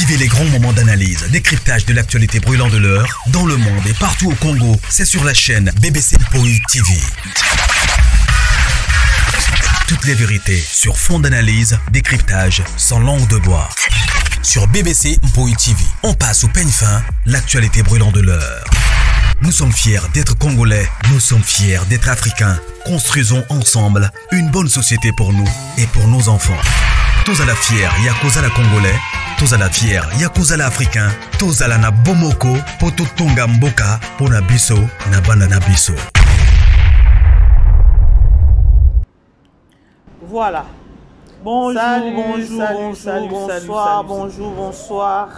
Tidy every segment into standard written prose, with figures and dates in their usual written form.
Vivez les grands moments d'analyse, décryptage de l'actualité brûlante de l'heure, dans le monde et partout au Congo. C'est sur la chaîne BBC Mpoi TV. Toutes les vérités sur fond d'analyse, décryptage, sans langue de bois. Sur BBC Mpoi TV, on passe au peigne fin l'actualité brûlante de l'heure. Nous sommes fiers d'être Congolais, nous sommes fiers d'être Africains. Construisons ensemble une bonne société pour nous et pour nos enfants. Tous à la fière, Yakuza la Congolais, tous à la fière, Yakuza la Africain, tous à la na Bomoko, Poto Tonga Mboka, Pona Biso, na Bana na Biso. Voilà. Bonjour, Salut, bonjour, salut, bonjour, salut, bonsoir, salut, salut. bonjour, bonsoir.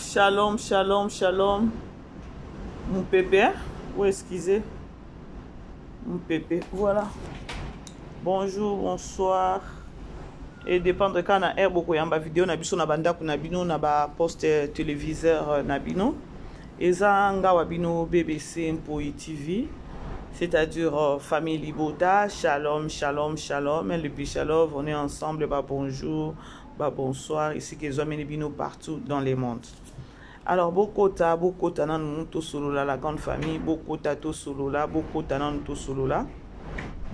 Shalom, shalom, shalom. Mon pépé, ou excusez. Mon pépé, voilà. Bonjour, bonsoir. Et dépendre quand na air boko yamba vidéo na biso na bandako na bino na ba poste téléviseur na bino. Eza nga wa bino BBC Mpoi TV. C'est-à-dire famille Libota, shalom, shalom, shalom. Le Bichalov, on est ensemble, bah bonjour, bah bonsoir. Ici que les hommes bino partout dans le monde. Alors, bokota, bokota nanu tosolola la grande famille, bokota tosolola, bokota nanu tosolola.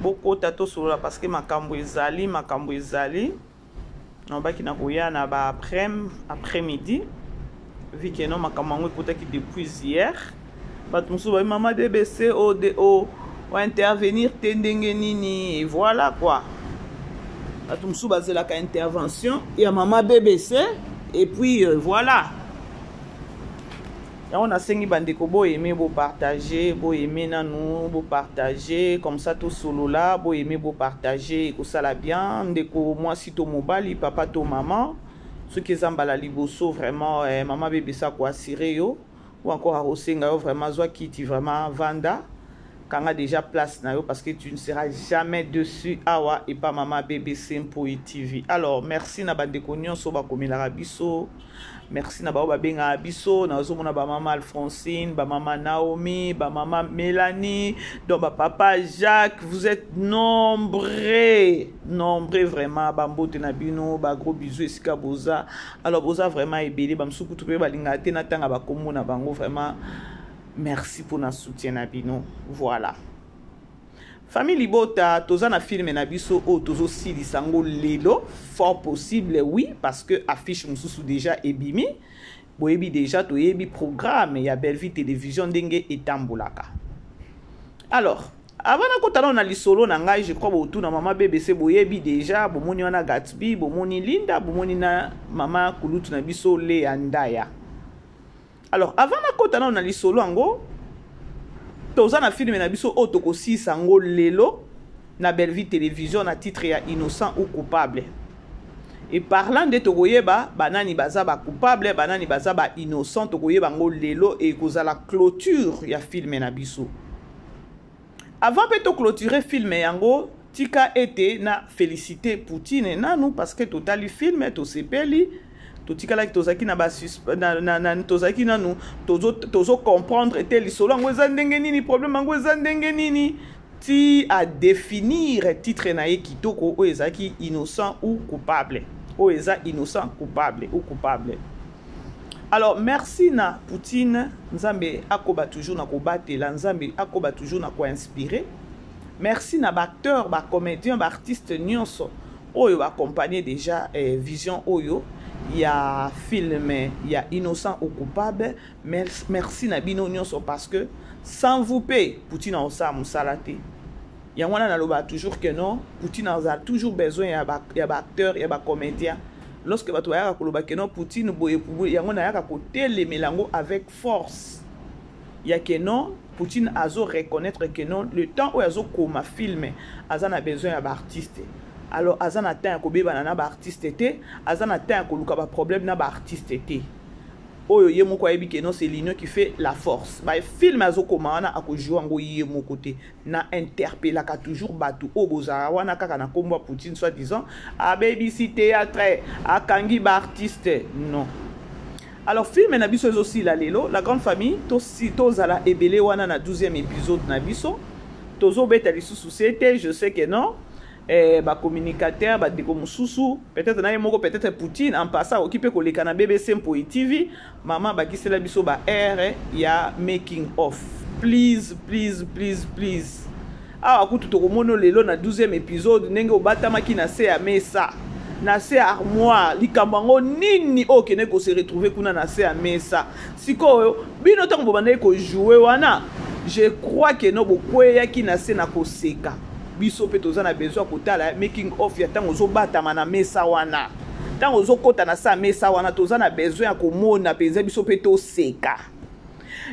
Bokota tosolola parce que makambo ezali, makambo ezali. Nalobaki na koya na ba après-midi. Vu que non, makambo yango ekotaki depuis hier. Bato mosusu babi mama DBC o D O, o intervenir te ndenge nini, et voilà quoi. Bato mosusu bazelaka intervention ya mama BBC et puis voilà. Yango nasengi bandeko boyeme bopartage, boyeme nanu bopartage, comme ça tosolola, boyeme bopartage, ekosala bien. Ndeko mwasi to mobali, papa to mama, soki eza mbala liboso vraiment mama BBC akoassure yo ou encore akosenga yo vraiment zwa kiti vraiment vanda, kanga déjà place na yo parce que tu ne seras jamais dessus awa et pas mama BBC Mpoi TV. Alors merci na bandeko nyonso bakomelaka biso. Merci na bao babengaka biso, nazomona ba mama Alphonsine, ba mama Naomi, ba mama Mélanie, donc ba papa Jacques, vous êtes nombreux, nombreux vraiment, ba mbote na bino, ba gros bisous esika boza. Alors boza vraiment ebele, ba msuku tupe balinga te na tanga ba kombo na bango vraiment. Merci pour na soutien na bino. Voilà. Famille Libota, toza na film na biso o tozo silisa ngo lelo, fort possible oui parce que affiche mususu déjà ebimi. Boyebi déjà toyebi programme ya Bellevue Télévision ndenge etambolaka. Alors, avant na kotala na lisolo na ngai, je crois botu na mama BBC boyebi déjà, bomoni wana Gatsby, bomoni Linda, bomoni na mama Kulutu na biso Léa Ndaya. Alors, avant na kotala na lisolo yango, toza na film na biso oyo tokosisa yango lelo na Bellevue Télévision na titre ya innocent ou coupable. Et parlant de tokoyeba banani baza ba coupable, banani baza ba innocent, tokoyeba yango lelo et kozala clôture ya film na biso. Avant pe to clôturer film yango, tika ete na féliciter Poutine nanu parce que totali film tosepeli. Totikalaki tozalaki na ba suspe-, na, na, na, tozalaki nanu, tozo, tozo comprendre te lisolo yango eza ndenge nini, problème yango eza ndenge nini, ti a définir titre na ye kitoko oyo ezalaki innocent ou coupable, oyo eza innocent coupable ou coupable. Alors merci na Poutine, Nzambe akoba toujours na kobatela, Nzambe akoba toujours na koinspirer. Merci na ba acteur, ba comédien, ba artiste nyonso oyo ba accompagner déjà vision oyo ya film ya innocent ou coupable. Merci, merci na bino nyonso parce que sans vous pe Poutine osa musala te. Yango wana naloba toujours que non, Poutine a toujours besoin ya ba, ya ba acteur, ya ba comédien. Lorsque bato bayaka koloba que non Poutine boye, boye, yango nayaka kotelemela yango avec force. Ya que non, Poutine azo reconnaître que non, le temps oyo azo koma film, aza na besoin ya ba artiste. Alors aza na temps ya kobebana na ba artiste te, aza na temps ya koluka ba problème na ba artiste te. Oyo ye moko ayebi que non, c'est l'union qui fait la force. Ba film azo koma wana ako jouer yango ye moko te. Na interpellaka toujours bato oyo bozala wana kaka na kombo ya Poutine soi-disant abebisi théâtre, akangi ba artiste. Non. Alors film na biso ezosila lelo, la grande famille tosi tozala ebele wana na 12e épisode na biso. Tozobeta lisusu c'était, je sais que non. eh, bacommunicateur, bandeko mosusu, peut-être na ye moko, peut-être Poutine en passant akoki mpe koleka na BBC Mpoi TV. Mama, bakisela biso ba aire ya making of, please, please, please, please. Awa kutu tokomona lelo na 12e épisode ndenge obatamaki na se ya mesa, na se ya armoire. Likambo yango nini oyo okende kose retrouver kuna na se ya mesa? Sikoyo bino ntango bobandaki kojouer wana, je crois que no bokweyaki na se na koseka. Biso mpe toza na besoin ya kotala making of ya ntango ozobatama na mesa wana, ntango ozokɔta na se ya mesa wana. Toza na besoin ya komona mpenza, biso mpe toseka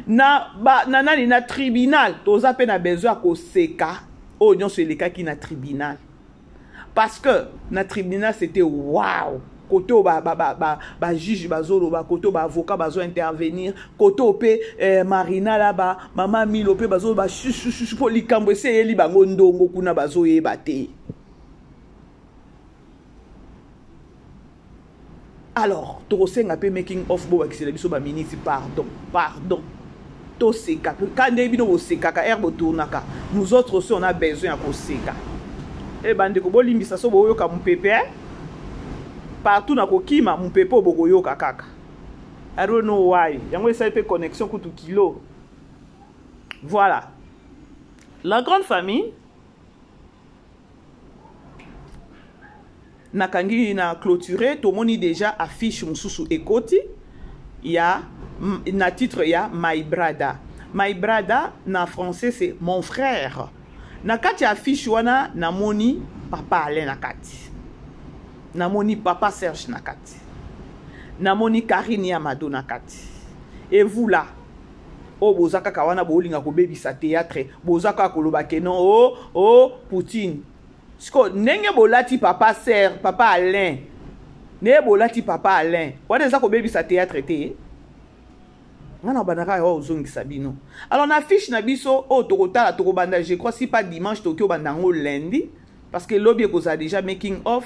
na, ba, na nani, na tribunal. Toza mpe na besoin ya koseka oyo nyonso elekaki na tribunal, parce que na tribunal c'était wow. Kote oyo bajuge bazoloba, kote oyo baavocat bazointervenir, kote oyo mpe Marina la bamama Milo mpe bazoloba chuchuchuchu, mpo likambo esi eyeli bango ndongo kuna, bazoyeba te. Alors tokosenga mpe making of, bobakisela biso baminiti. Pardon, pardon, toseka ka nde bino bosekaka ere botournaka. Nous autres aussi, on a besoin ya koseka. E bandeko, bolimbisa so boyoka mopepe, eh? Partout na kokima mopepe oyo bokoyoka kaka. I don't know why yango esali mpe connexion kutu kilo. Voilà, la grande famille, nakangi na clôture. Tomoni déjà affiche mosusu ekoti ya na titre ya My Brother. My Brother na français, c'est mon frère. Na kati ya affiche wana, namoni papa Alain na kati, namoni papa Serge na kati, namoni Karine ya Mado na kati. Et vous là oyo boza kaka wana, bolinga kobebisa théâtre, boza kaka koloba ke non, oh, oh, Poutine. Siko ndenge bolati papa Serge, papa Alain, ndenge bolati papa Alain wana, eza kobebisa théâtre te. Nga na bandaka awa ozongisa bino. Alors na fiche na biso oyo tokotala, tokobanda, je crois, si pas dimanche, tokoki obanda yango lundi, parce que lobi ekozala déjà making of.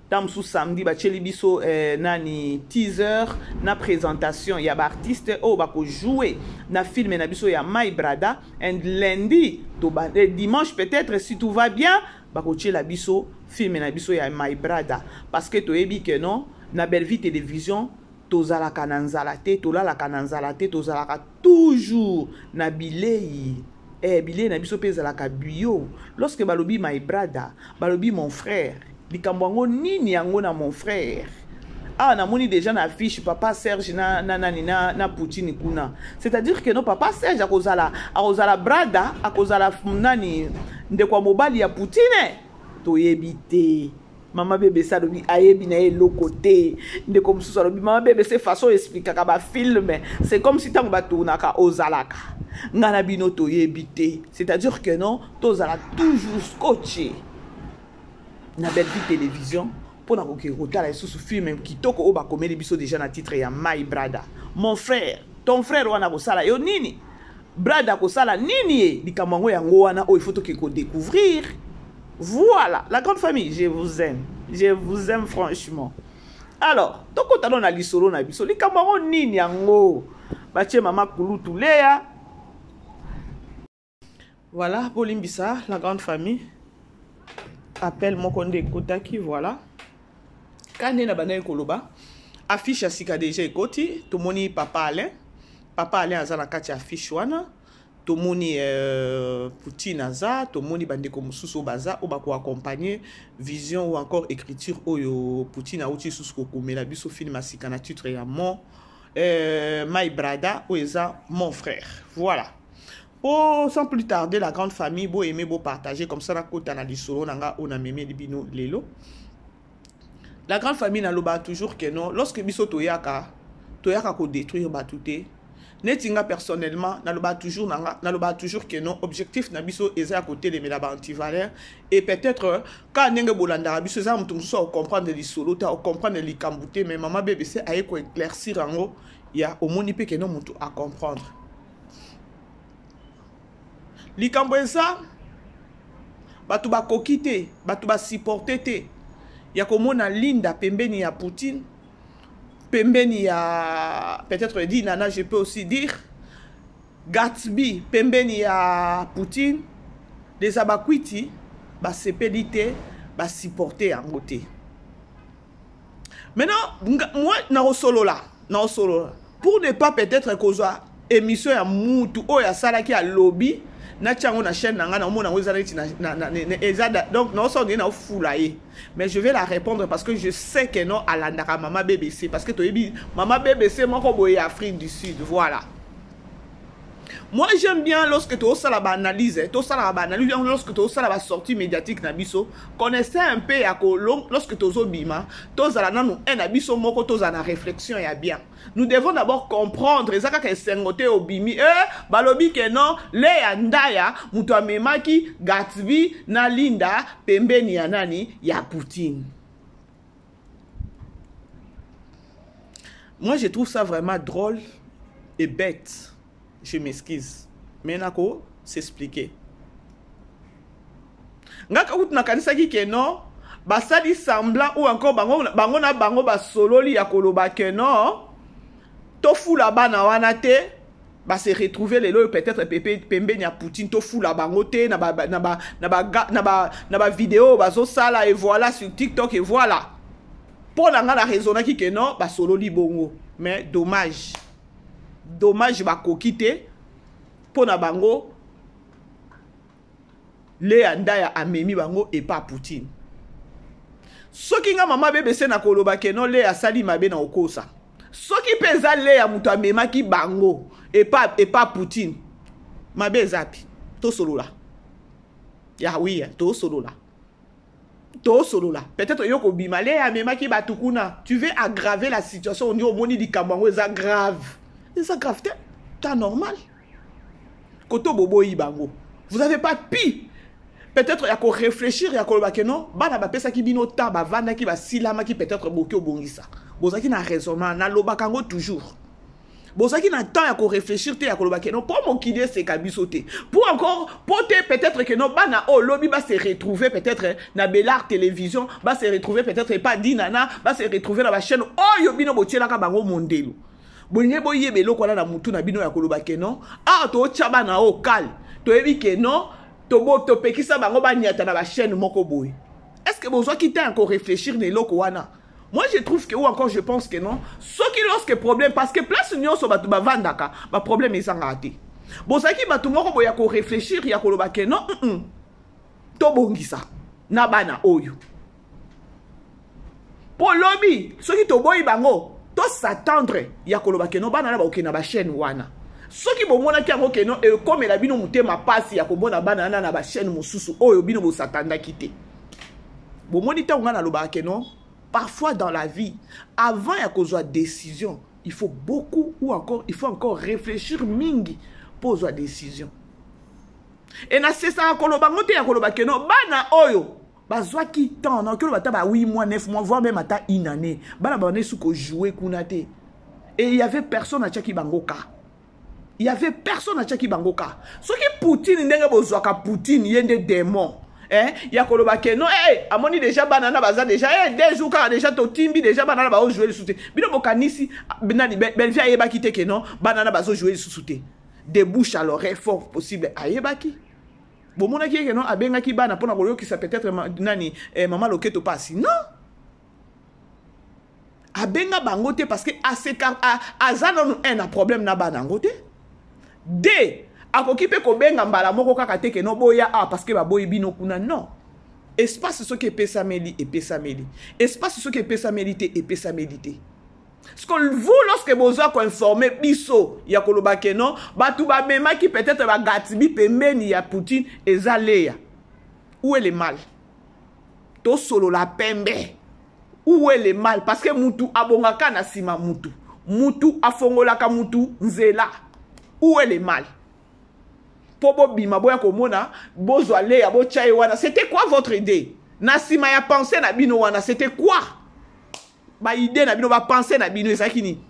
Ntango mosusu samedi batieli biso nani, teaser na présentation ya baartiste oyo bakojoue na film na biso ya My Brother. And lundi to dimanche peut-être, si tout va bien, bakotiela biso film na biso ya My Brother, parce que toyebi ke non, na Bellevue Télévision tozalaka na nzala te, tolalaka na nzala te, tozalaka toujours na bilei. Bilei na biso mpe ezalaka bio. Lorsque balobi My Brother, balobi mon frère, likambo yango nini yango na mon frère? Awa namoni déjà na affiche papa Serge na nani na Poutine kuna. C'est-à-dire que no, papa Serge akozala brother, akozala nani, ndeko ya mobali ya Poutine. Toyebi te. Mama BBC alobi ayebi na ye eloko te. Ndeko mosusu alobi mama BBC, façon expliquaka bafilm, c'est comme si ntango batournaka ozalaka. Ngai na bino toyebi te. C'est-à-dire que non, tozala toujours scotché na Bellevue Télévision mpona koke kotala lisusu film kitoko oyo bakomeli biso déjà na titre ya My Brother, mon frère. Ton frère wana kosala yo nini? Brother kosala nini? Ye likambo yango, yango wana oyo il faut toke kodécouvrir. Voilà, la grande famille, je vous aime, je vous aime franchement. Alors tokota no na lisolo na biso. Likambo yango nini yango batie mama kulutu Leya? Voilà, bolimbisa la grande famille, appel moko nde ekotaki. Voilà, ka nde na bandaki koloba, affiche ya sika déjà ekoti. Tomoni papa Alain. Papa Alain aza na kati ya affiche wana. Tomoni Poutine aza, tomoni bandeko mosusu oyo baza, oyo bakoaccompagne vision ou encore écriture oyo Poutine auti lisusu kokomela biso, film ya sika na titre ya My Brother, oyo eza mon frère. Voilà. Po sans plus tarder, la grande famille, bo aimer, bo partager, comme ça nakota na lisolo na nga oyo namemeli bino lelo. La grande famille, nalobaka toujours que non, lorsque biso toyaka, toyaka kodétruire bato te. Neti nga personnellement, nalobaka toujours na nga, nalobaka toujours que non, objectif na biso eza ya kotelemela baantivaleur. Et peut-être kaka ndenge bolandaka biso, eza moto mosusu akocomprendre lisolo te, akocomprendre likambo te, mais mama BBC aye koéclaircir yango ya omoni mpe ke non, moto acomprendre likambo. Eza bato bakoki te, bato basupporte te ya komona Linda pembeni ya Poutine, pembeni ya peut-être Dinana, je peux aussi dire Gatsby pembeni ya Poutine. Les abakwiti basepeli te. Basupporte yango te. Maintenant, moi, nakosolola, nakosolola pour ne pas peut-être kozwa émission ya mutu oyo asalaki, alobi, natia yango na chaîne na ngai, naomona yango eza neti eza, donc naosala ndenge naofula ye. Mais je vais la répondre parce que je sais que non, alandaka Mama BBC, parce que toyebi Mama BBC moko boye ya Afrique du Sud. Voilà. Moi, j'aime bien lorsque tosala baanalyse, tosalaka baanalyse lorsque tosala basortie médiatique na biso, connaissez un peu ya ko lorsque tozobima, tozala nanu un na biso moko, tozala na réflexion ya bien. Nous devons d'abord comprendre. Eza kaka esengo te, obimi e balobi ke non, Leya Ndaya moto amemaki Gatsby na Linda pembeni ya nani, ya Poutine. Moi, je trouve ça vraiment drôle et bête. Je m'excuse, mais nako s'expliquer. Nga kutu nakanisaki ke non, basali semblant ou encore bango, bango na bango basololi ya koloba ke non, tofula bana wana te, base retrouver lelo oyo peut-être pembeni ya Poutine, tofula bango te na bavideo na ba, na ba, na ba, na ba bazosala et voilà, sur TikTok et voilà. Mpo na nga, na raisonnaki ke non, basololi bongo. Mais dommage, dommage, bakoki te. Mpo na bango, Leya Ndaya amemi bango epa Poutine. Soki nga Mama BBC na koloba ke non, Leya asali mabe, na okosa. Soki mpe eza Leya moto amemaki bango epa Poutine, mabe eza pi? Tosolola ya oui, tosolola, tosolola. Peut-être yo kobima, Leya amemaki bato kuna, tu veux aggraver la situation. Ondi omoni likambo yango eza grave, eza grave te, ta normal koto boboyi bango. Vous avez pas pu peut-être ya koréfléchir, ya koloba ke non, bana bapesaki bino temps, bavandaki, basilamaki, peut-être boki obongisa. Bozalaki na raisonnement, nalobaka yango toujours, bozalaki na temps ya koréfléchir te, ya koloba ke non, mpo mokili eseka biso te, pour encore mpo te peut-être ke non, bana oyo lobi base retrouver peut-être na Belar Télévision, base retrouver peut-être epa Dinana, base retrouver na bachaîne oyo bino botielaka bango mondelo. Bolingi boyeba eloko wana na mutu na bino ya koloba ke non, awa tootya bana oyo kale, toyebi ke non, topekisa bango baniata na bachaîne moko boye. Est ce que bozwaki temps ya koréfléchir na eloko wana? Moi, je trouve que ou encore je pense que non, soki lorsque problème, parce que place nyonso bato bavandaka, baproblème ezangaka te. Bozalaki bato moko boye ya koréfléchir, ya koloba ke non, tobongisa na bana oyo, mpo lobi soki toboyi bango, tos'attendre ya koloba ke non, bana na bakokende na bachaîne wana. Soki bomonaki yango ke non, ekomela bino motema mpasi ya komona bana wana na bachaîne mosusu oyo bino bosatandaki te. Bomoni, ntango ngai nalobaka ke non, parfois dans la vie, avant ya kozwa décision, il faut beaucoup ou encore il faut encore réfléchir mingi mpo ozwa décision. E nasesaka koloba ngo te, ya koloba ke non, bana oyo bazwaki temps, nakoki oloba ata ba 8 mois, 9 mois, voire même ata une année, bana babanda esu kojouer kuna te. Et il y avait personne atiaki bango ka, il y avait personne atiaki bango ka. Soki Poutine, ndenge bozwaka Poutine, ye nde démon, eh, ya koloba ke non, eh, amoni déjà bana na baza déjà, eh, 2 jours kaka déjà totimbi déjà bana na baojouer lisusu te. Bino bokanisi nani, Belvi ayebaki te ke non, bana na bazojouer lisusu te? De bouche à l'oreille, fort possible ayebaki. Bomonaki ye ke non, abengaki bana mpona koyokisa peut-être nani, mama Loketo pasi? Non, abenga bango te, parce que aseka aza nanu un na problème na bana yango te. De akoki mpe kobenga mbala moko kaka te ke non, boya awa, parce que baboyi bino kuna. Non, espace soki epesameli, epesameli. Espace soki epesameli te, epesameli te. Parce que vous, lorsque bozwa koinformer biso ya koloba ke non, bato bamemaki peut-être baGatsby pembeni ya Poutine eza Leya, où est le mal? Tosolola pembe, où est le mal? Parce que mutu abongaka na nsima, mutu afongolaka mutu nzela. Où est le mal mpo bobima, boya komona, bozwa Leya, botya ye wana? C'était quoi votre idée na nsima ya pensée na bino wana? C'était quoi baidée na bino, bapensée na bino ezalaki nini?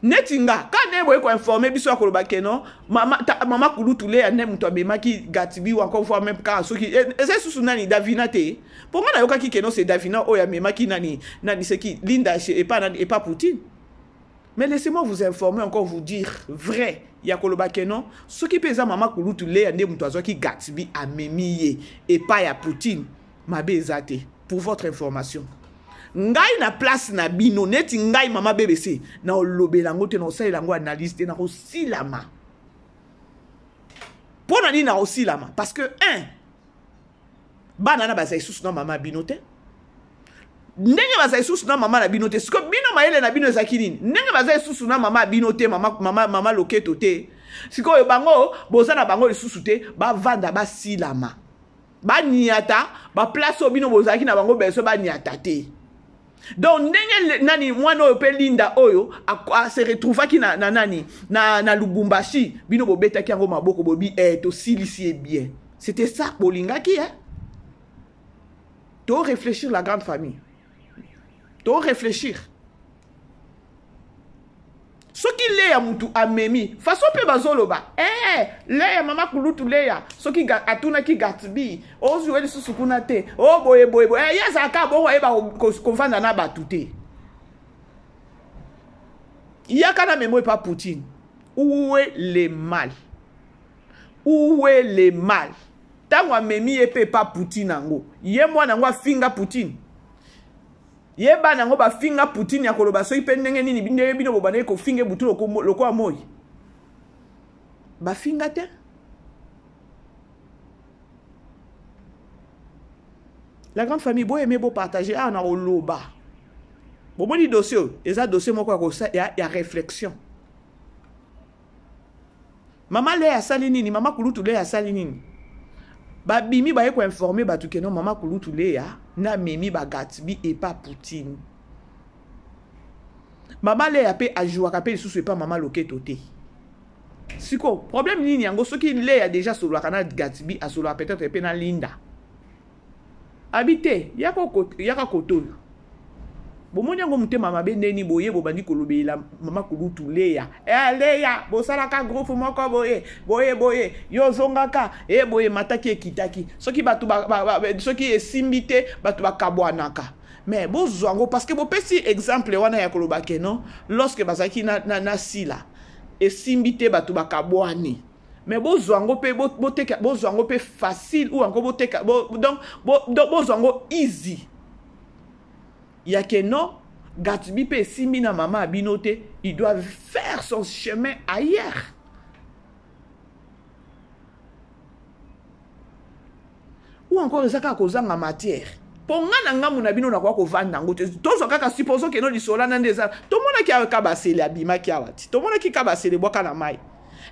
Neti nga ka nde boye koinformer biso ya koloba ke non, mama kulutu Leya nde moto amemaki Gatsby, ou encore voir même kaka soki eza lisusu nani, Davina te. Mpo nga nayokaki ke non, c'est Davina oyo amemaki nani nani, seki Linda epa nani, epa Poutine. Mais laissez-moi vous informer, encore vous dire vrai. ya koloba ke non, soki mpe eza mama kulutu Leya nde moto azwaki Gatsby amemi ye epai ya Poutine, mabe eza te. Pour votre information, ngai na place na bino, neti ngai mama BBC, na olobela yango te, na osalela yango analyse te, na kosilama. Mpo na nini na kosilama? Parce que un, bana na bazali susu na mama bino te. Ndenge bazali susu na mama na bino te, sikoyo bino mayele na bino ezalaki nini? Ndenge bazali susu na mama bino te, mama, mama, mama loketo te, sikoyo bango boza na bango lisusu te, bavanda basilama, baniata baplace oyo bino bozalaki na bango besoin baniata te. Donc ndenge nani mwana oyo mpe Linda oyo a se retrouvaki na, na nani na, na Lubumbashi, bino bobetaki yango maboko, bobi eh, tosilisi ye bien. C'était ça bolingaki eh? To réfléchir la grande famille, to réfléchir. Soki Leya mutu amemi façon mpe bazoloba eh, Leya mama kulutu Leya soki atunaki Gatsby ozwe lisusu kuna te, o boye boye boye, eh, ye azalaka bongo, ayeba kovanda na bato te. Yaka na memo epa Poutine. Où est le mal? Où est le mal? Ntango amemi ye mpe epa Poutine yango, ye mwana yango afinga Poutine, ye bana yango bafinga Poutine ya koloba soki mpe ndenge nini, ndenge bino bobandaki kofinga ebutu lokola moi, bafinga te. La grande famille, boyeme bopartage awa na koloba. Bomoni dossier oyo eza dossier moko ya, ya réflexion. Mama Leya asali nini? Mama kulutu Leya asali nini? Babimi baye koinforme bato keno mama kulutu Leya na memi baGatsby epa Poutine. Mama Leya mpe ajouaka mpe lisusu epa mama loketo te. Siko problème nini yango? Soki Leya déjà asololaka na Gatsby, asololaka peut-être mpe na Linda. Abi te, yaka kote oyo. Bomoni yango motema mabe ndeni boye bobandi kolobela mama kulutu Leya. Eh, Leya bosalaka groupe moko boye boye boye, yo ozongaka e boye, mataki ekitaki, soki bato ba, ba, ba, soki esimbi te bato bakabwanaka. Mais bozwa yango parce que bopesi exemple wana ya koloba ke non, lorsque bazalaki na, na, na Sila esimbi te bato bakabwani. Mais bozwa yango mpe boteka, bozwa yango mpe facile ou encore boteka bo, donc bozwa yango easy ya ke non, Gatsby mpe esimbi na mama ya bino te, il doit faire son chemin ailleurs. Ou encore eza kaka kozanga matière. Mpo nga na ngambu na bino nakoka kovanda yango te. Tozwa kaka supposons ke no lisolo na nde eza, tomonaki awa Kabasele abimaki awa ti, tomonaki Kabasele bwaka na mai.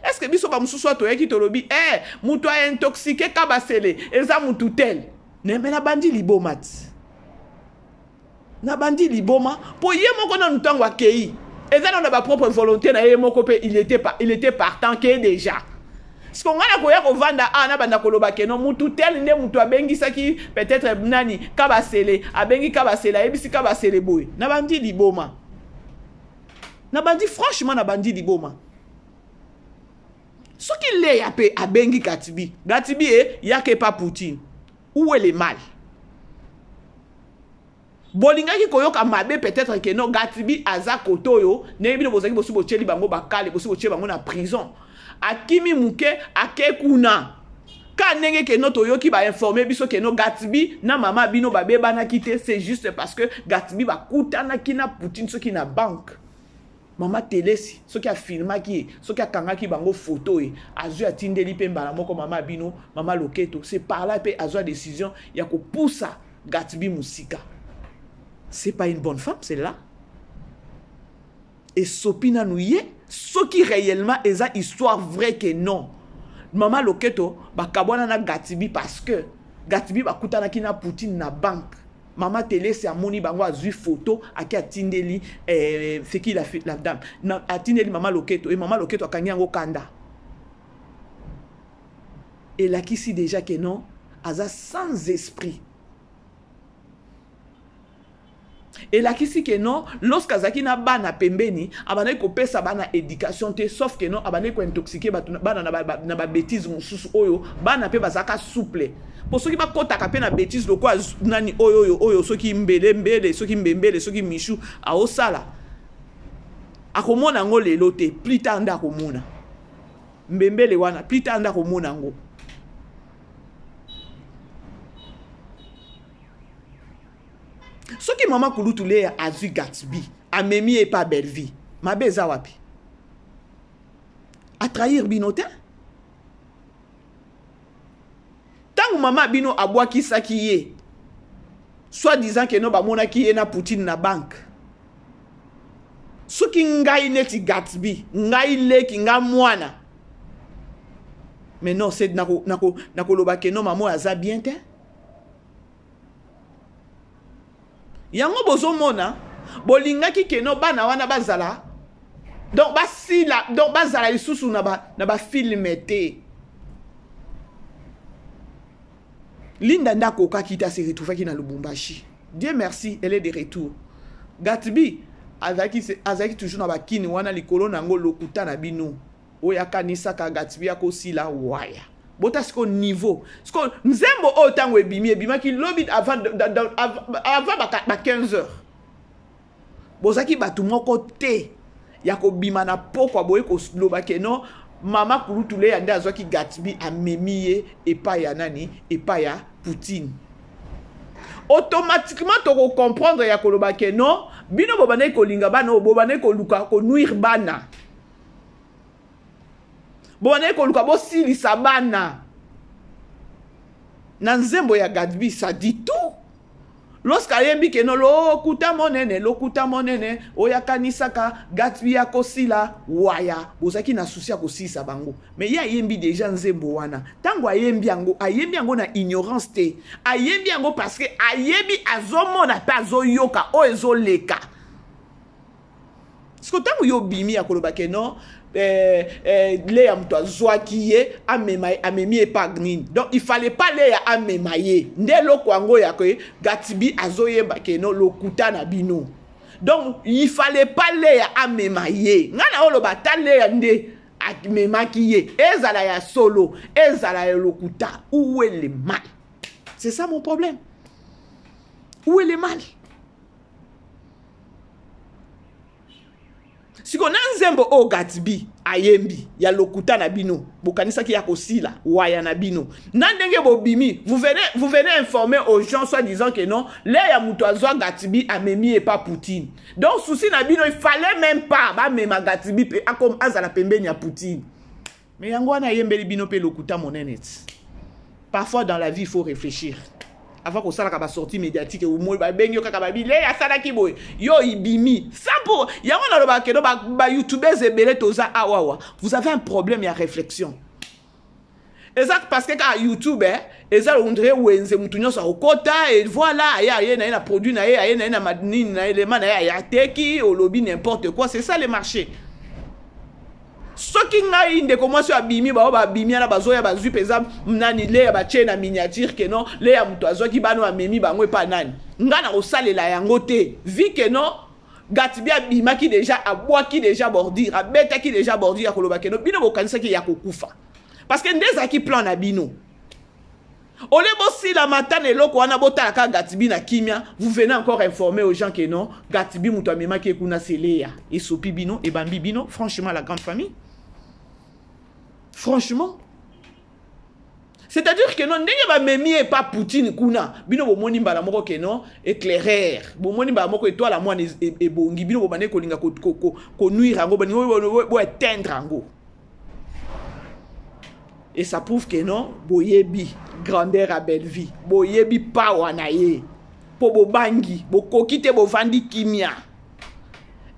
Est-ce que biso bamosusu awa toyaki tolobi eh, moto aintoxiqué Kabasele eza motu tel? Neme nabandi liboma ti, nabandi liboma mpo ye moko nanu ntango akei eza nano na bapropre volonté na ye moko mpe il était partant ke déjà. Siko ngai nakoya kovanda awa nabanda koloba ke no mutu tel nde mutu abengisaki peut-être nani Kabasele, abengi Kabasele, ayebisi Kabasele boye. Nabandi liboma, nabandi franchement, nabandi liboma. Soki Leya mpe abengi Gatsby, Gatsby e yaka epa Poutine, où est le mal? Bolingaki koyoka mabe peut-être que non, Gatsby aza kote oyo, ndenge bino bozalaki bosi botieli bango bakale, bosi botie bango na prison, akimi moke ake kuna ka ndenge ke no toyoki bainforme biso ke no Gatsby na mama bino babebanaki te. C'est juste parce que Gatsby bakutanaki na Poutine soki na banque, mama Telesi soki afilmaki ye, soki akangaki bango photo ye, azwi atindeli mpe mbala moko mama bino, mama loketo. C'est par là mpe azwa décision ya kopusa Gatsby mosika. C'est pas une bonne femme celle-là. Esopi nanu ye soki réellement eza histoire vraie que non, mama loketo bakabwana na Gatsby parce que Gatsby bakutanaki na Poutine na banque, mama Telesi amoni bango, azwi photo ake atindeli eh, c'est qui la, la dame na, atindeli mama loketo e mama loketo akangi yango kanda. Elakisi déjà que non, aza sans esprit. Elakisi ke non, lorsque azalaki na bana pembeni, abandaki kopesa bana éducation te, sauf que non, abandaki kointoxiquer bato bana na babêtise mosusu oyo bana mpe bazalaka souple. Mpo soki bakɔtaka mpe na bêtise lokola nani oyo oyo oyo, soki mbele mbele, soki mbembele, soki mishu aosala, akomona yango lelo te, plus tard nde akomona. Mbembele wana plus tard nde akomona yango. Soki mama kulutu Lea azwi Gatsby amemi ye epa Bellevue, mabe eza wapi? Atrahir bino te? Ntango mama bino abwakisaki ye soit disant que no bamonaki ye na Poutine na banque, soki ngai neti Gatsby, ngai leki, ngai mwana, mais non, c'est nakoloba que non, mama oyo aza bien te. Yango bozomona bolingaki que no bana wana bazala, donc basila, donc bazala lisusu na ba film te. Linda nde akokaki te, ase retrouvaki na Lubumbashi. Dieu merci, elle est de retour. Gatsby azalaki toujours na bakini wana likolo na yango lokuta na bino. Oyo akanisaka Gatsby akosila waya. Bota siko niveau. Siko nzembo oyo tango ebimi, ebimaki lobi avant, avant ba 15 heures. Bozaki batu moko te ya kobima na pokwa boye koloba ke non, mama kulutu Lea nde azwaki Gatsby amemi ye epai ya nani, epai ya Poutine. Automatiquement toko comprendre ya koloba ke non, bino bobandaki kolinga bana oyo, bobandaki koluka konuire bana. Bobandaki koluka bosilisa bana. Na nzembo ya Gatsby, ça dit tout. Lorsque ayembi ke no lokuta monene, lokuta monene, oyo akanisaka Gatsby akosila waya, bozalaki na souci ya kosilisa bango. Mais ye ayembi déjà nzembo wana. Tango ayembi yango, ayembi yango na ignorance te. Ayembi yango parce que ayebi, azomona pe azoyoka oyo ezoleka. Parce que tango yo bimi ya koloba ke non, Léa moto azwaki ye, amema ye, amemi ye pa nini. Donc il fallait pas Léa amema ye. Nde eloko yango ya ke Gatsby azoyemba ke non, lokuta na bino. Donc il fallait pas Léa amema ye. Nga na oloba ata Léa nde amemaki ye. Ezala ya solo, ezala ya lokuta. Où est le mal? C'est ça mon problème. Où est le mal? Siko na nzembo oyo Gatsby ayembi ya lokuta na bino, bokanisaki ya kosila waya na bino. Na ndenge bobimi, vous venez informer aux gens soit disant que non, Léa moto azwa Gatsby amemi ye pa Poutine. Donc souci na bino, il fallait même pas ba mema Gatsby pe akom azala pembeni ya Poutine. Mais yango wana ayembeli bino pe lokuta monene ti. Parfois dans la vie il faut réfléchir. Avant kosalaka ba sortie médiatique ou moi ba bengi yo kaka ba bi Léa asalaki boye yo ibimi sans pour yango na loba ke no ba youtubeurs ebele toza awawa, vous avez un problème ya réflexion. Eza parce que kaka YouTube, eh, eza on dirait wenze mutu nyonso akokota et voilà, aye, aye na ye na produit na ye, aye na ye na nini na élément na ye, aye ateki, olobi n'importe quoi, c'est ça le marché. Soki ngai ndeko mwasi oyo abimi, bao babimi wana bazoya bazwi mpenza nani Léa batie na miniature ke non, Léa moto azwaki bana oyo amemi bango epa nani. Ngai nakosalela yango te, vu ke non Gatsby abimaki déjà, abwaki déjà bordure, abetaki déjà bordure ya koloba ke non, bino bokanisaki ya kokufa. Parce que nde ezalaki plan na bino. Ole bosila mata na eloko wana, botala kaka Gatsby na kimia, vous venez encore informer aux gens que non, Gatsby moto amemaki ye kuna c'est Léa. Esopi bino, ebambi bino, franchement la grande famille. Franchement. C'est-à-dire que non, ndenge ba memi ye pa Poutine kuna, bino bomoni mbala moko que non, éclaireur, bomoni mbala moko étoile ya mwana ebongi, bino bobandeki kolinga ko nuire yango, bolingi bo éteindre yango. Et ça prouve que non, boyebi grandeur à Bellevue, boyebi power na ye. Po bobangi, bokoki te bovandi kimia.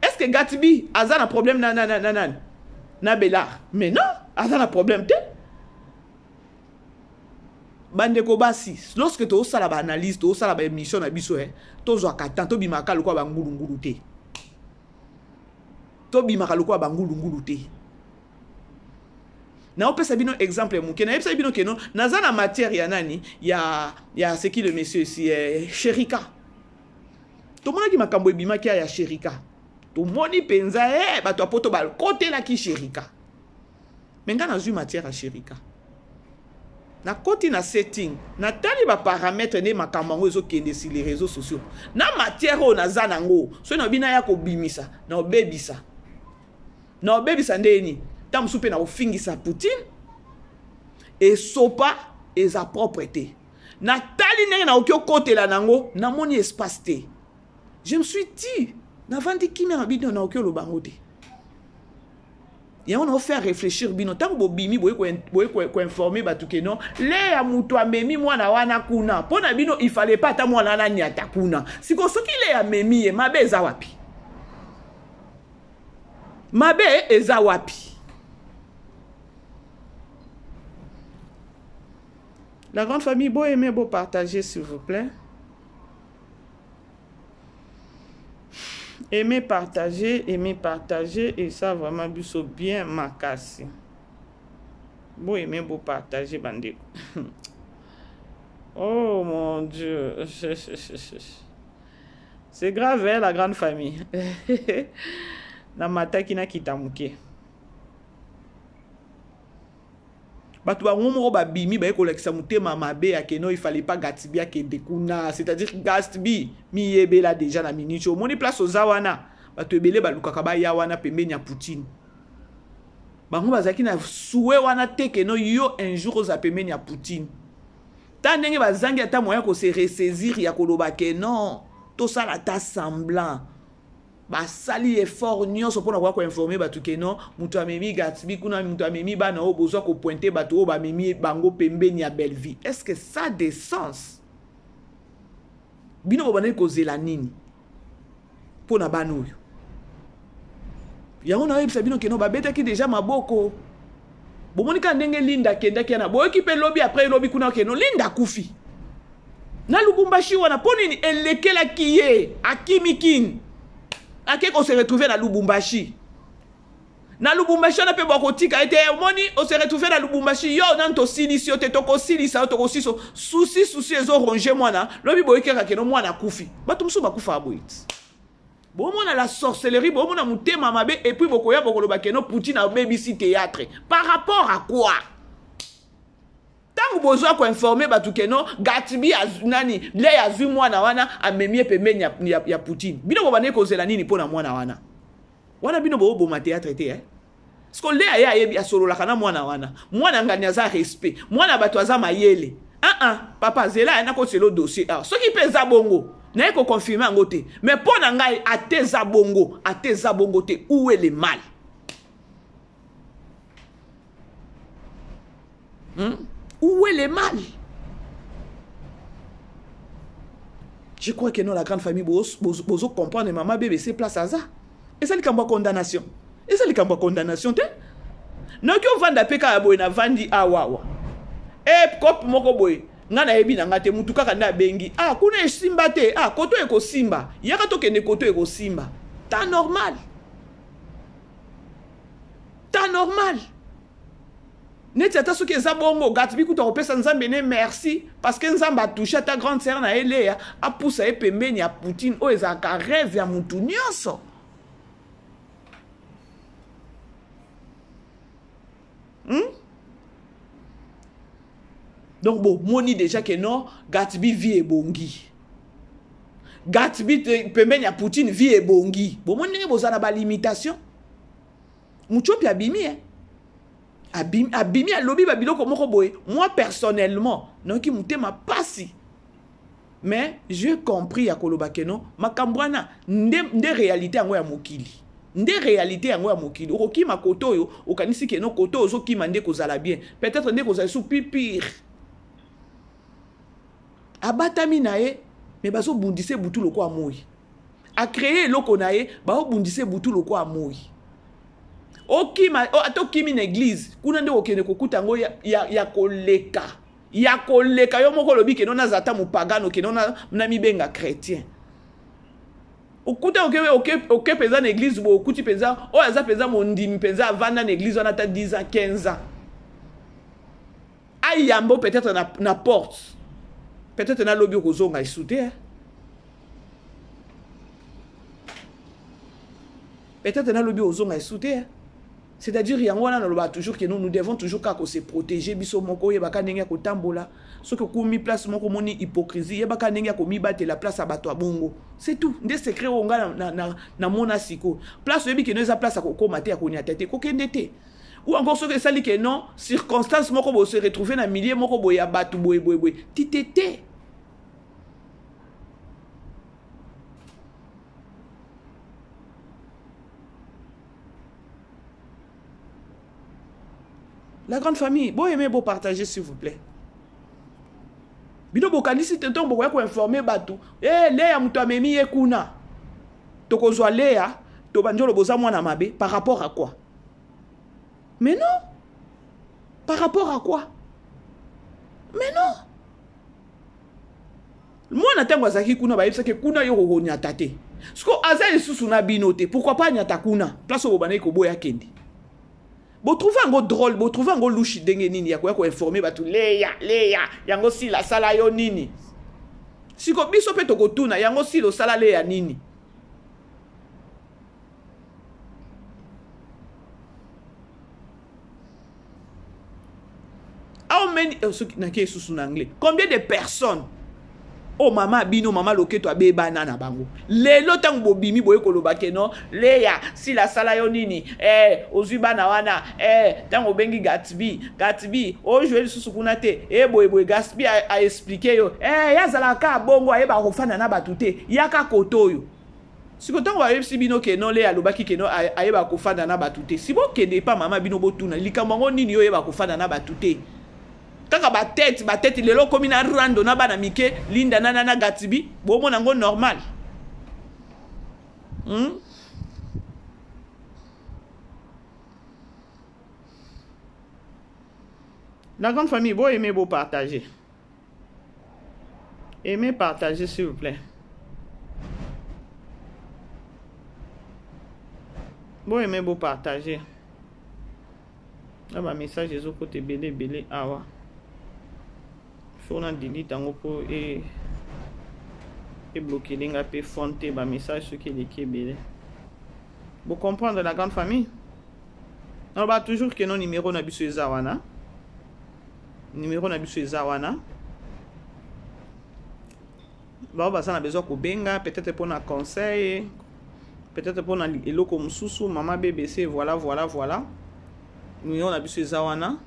Est-ce que Gatsby aza na problème na na na na na na Bellard? Mais non, aza na problème te. Bandeko basi, lorsque tozosala ba analyse, tozosala ba émission na biso, eh, tozwaka temps, tobimaka lokola ba ngulungulu te. Tobimaka lokola ba ngulungulu te. Naopesa bino exemple moke, nayebisaki bino ke non, naza na matière ya nani, ya c'est qui le monsieur ici, eh, Sherika. Tomonaki makambo ebimaki ya Sherika. Tomoni penza, eh, bato ya poto bakotelaki Sherika. Mais nga nazwi matière ya Sherika. Nakoti na setting, natali ba paramètres nde makambo yango ezokende sur les réseaux sociaux. Na matière oyo naza nango, soki nalobi naya kobimisa, na obebisa. Na obebisa nde nini? Ntango mosusu mpe na kofingisa Poutine. Esopa eza propre te. Natali ndenge nakoki okotela nango, namoni espace te. Je me suis dit, navandi kimia na bino, nakoki oloba yango te. Yango nao faire réfléchir bino ntango bobimi boye koinforme bato ke non, Leya moto amemi mwana wana kuna mpo na bino, il fallait pas ata mwana wana anyata kuna. Sikoyo soki Leya amemi ye, mabe eza wapi? Mabe eza wapi? La grande famille, beau aimer, beau partager, s'il vous plaît. Aimer, partager, aimer, partager, et ça vraiment biso bien makasi. Beau aimer, beau partager, bandeko. Oh mon Dieu. C'est grave, hein, la grande famille. Na mataki na kitamuke. Bato bango moko babimi baye kolakisa motema mabe ya keno, il fallait pas Gatsby akende kuna. C'est-à-dire Gatsby miyebela déjà na minute omoni place oza wana, bato ebele balukaka baya wana pembeni ya Poutine. Bango bazalaki na souhait wana te keno yo un jour oza pembeni ya Poutine. Ta ndenge bazangi ata moyen ko se ressaisir ya koloba ke non, tosala ata semblant. Basali effort nyonso mpona koya koinforme bato ke non, moto amemi Gatsby kuna, moto amemi bana oyo, bozwa kopointe bato oyo bamemi bango pembeni ya Bellevue. Est-ce que ça de sens? Bino bobandaki kozela nini mpona bana oyo? Yango nayebisa bino ke non, babetaki deja maboko. Bomoni kaka ndenge Linda akendaki wana, boyoki mpe lobi après lobi kuna ke non, Linda akufi na Lubumbashi wana. Mpo nini elekelaki ye? Akimi kini, ake kose retrouver na Lubumbashi. Na Lubumbashi wana mpe bakotika ye te. Omoni, ose retrouver na Lubumbashi, yo nanu tosilisi yo te, tokosilisa yo, tokosilisa yo. Susi susi ezoronge mwana. Lobi boyoki kaka keno mwana akufi. Bato mosusu bakufaka boye ti. Bomona la sorcellerie, bomona motema mabe, et puis bokoya bokoloba keno Poutine abebisi théâtre. Par rapport à quoi? Tango bozwa koinforme bato keno Gatsby nani Leya azwi mwana wana amemi ye pembeni ya Poutine, bino bobandaki kozela nini mpo na mwana wana? Wana bino boboma théâtre te, eh? Parce que Leya ye ayebi asololaka na mwana wana. Mwana ngani aza respect, mwana bato aza mayele. Ah ah, papa zela ya nakoselo dossier awa. Soki mpe eza bongo, naye koconfirme yango te, mais mpo na ngai ate eza bongo, ate eza bongo te. Où est le mal? Où est le mal? Je crois que non, la grande famille bozo comprendre maman BBC place aza. Eza likambo ya condamnation. Eza likambo ya condamnation te. Noki ovanda pe kaka boye na vandi awawa. E kop moko boye nga nayebi na nga te, mutu kaka nde abengi. Ah, kuna esimba te. Ah, koto ekosimba. Yaka tokende koto ekosimba. Ta normal. Ta normal. Neti ata soki eza bongo, Gatsby kutu akopesa Nzambe ne merci, parce que Nzambe atouche ata grande sœur na ye Léa, apusa ye pembeni ya Poutine oyo ezalaka rêve ya mutu nyonso. Donc bon, moni déjà que non, Gatsby vie ebongi. Gatsby pembeni ya Poutine vie ebongi. Bon, moni ndenge bozala ba limitation. Muchopi abimi, eh? Abimi, abimi alobi ba biloko moko boye. Moi personnellement, nayoki motema pasi. Mais j'ai compris ya koloba ke non, makambo wana nde réalité yango ya mokili. Nde réalité yango ya mokili. Okokima koto oyo, okanisi ke non, koto ozokima nde kozala bien. Peut-être nde kozala sous plus pire. Abatami na ye, mais bazobundisa butu lokola moi. A créer eloko na ye, bazobundisa butu lokola moi. Okima, o, ata okimi na église, kuna nde okende kokuta yango ya koleka. Ya koleka yo moko olobi ke non, naza ata mopagano, ke non, na mibenga chrétien. Okuta oke mpenza na église boye, okuti mpenza oyo aza mpenza mondimi mpenza, avanda na église wana ata 10 ans, 15 ans. Ayambo peut-être na porte. Peut-être na lobi okozonga esu te, hein? Peut-être na lobi ozonga esu te, hein? C'est-à-dire yango wana naloba toujours que nous, nous devons toujours kaka se protéger biso moko, yebaka ndenge ya kotambola. Soki okomi place moko omoni hypocrisie, yebaka ndenge ya komibatela place ya bato ya bongo. C'est tout. Nde secret oyo nga na mona siko. Place oyebi ke no eza place ya kokoma te, ya koniata te, kokende te. Ou encore soki esali ke non, circonstance moko boye se retrouver na milieu moko boye ya bato boye boye boye. Tu te tais. La grande famille, bo aimer, bo partager s'il vous plaît. Bino bokanisi te ntongo bokoya koinforme bato e eh, Lea moto amemi ye kuna tokozwa Lea tobandi oloba oza mwana mabe par rapport à quoi? Mais non, par rapport à quoi? Mais non, mwana ntango azalaki kuna bayebisaki kuna yo kokonyata te, siko aza lisusu na bino te, pourquoi pas anyata kuna place oyo bobandaki koboya akende? Botrouve yango drôle, botrouve yango louche ndenge nini ya koya koinforme bato Leya, Leya yango Sila asala yo nini? Siko biso mpe tokotuna yango Sila osala Leya nini? How many eh, soki nake lisusu na anglais, combien de personnes oyo oh, mama bino mama loketo abebana na bango lelo ntango bobimi boye koloba ke non Leya Sila asala yo nini eh, ozwi bana wana eh, ntango obengi Gatsby, Gatsby ojoue lisusu kuna te eh, boye boye Gatsby aexplike yo eh, ye azalaka kaka bongo, ayebaka kofanda na bato te, yaka koto oyo. Siko ntango bayebisi bino ke non Leya alobaki ke non ayebaka kofanda na bato te, si bokende epa mama bino botuna likambo yango nini yo oyebaka kofanda na bato te, kaka batete batete lelo okomi na rando na bana mike Linda na na Gatsby, bomona yango normal? La grande famille, bo aimer, bo partager. Aimez, partagez s'il vous plaît. Bo aimer, bo partager. Na ba message ezokota ebele ebele awa. Faut na delete yango po e ebloquer nga pe phone te ba message soki eleki ebele. Bo comprendre la grande famille? Naloba toujours que non numéro na biso eza wana. Numéro na biso eza wana. Bao baza na besoin kobenga peut-être mpona conseil, peut-être mpona eloko mosusu, mama BBC, voilà voilà voilà. Numéro na biso eza wana.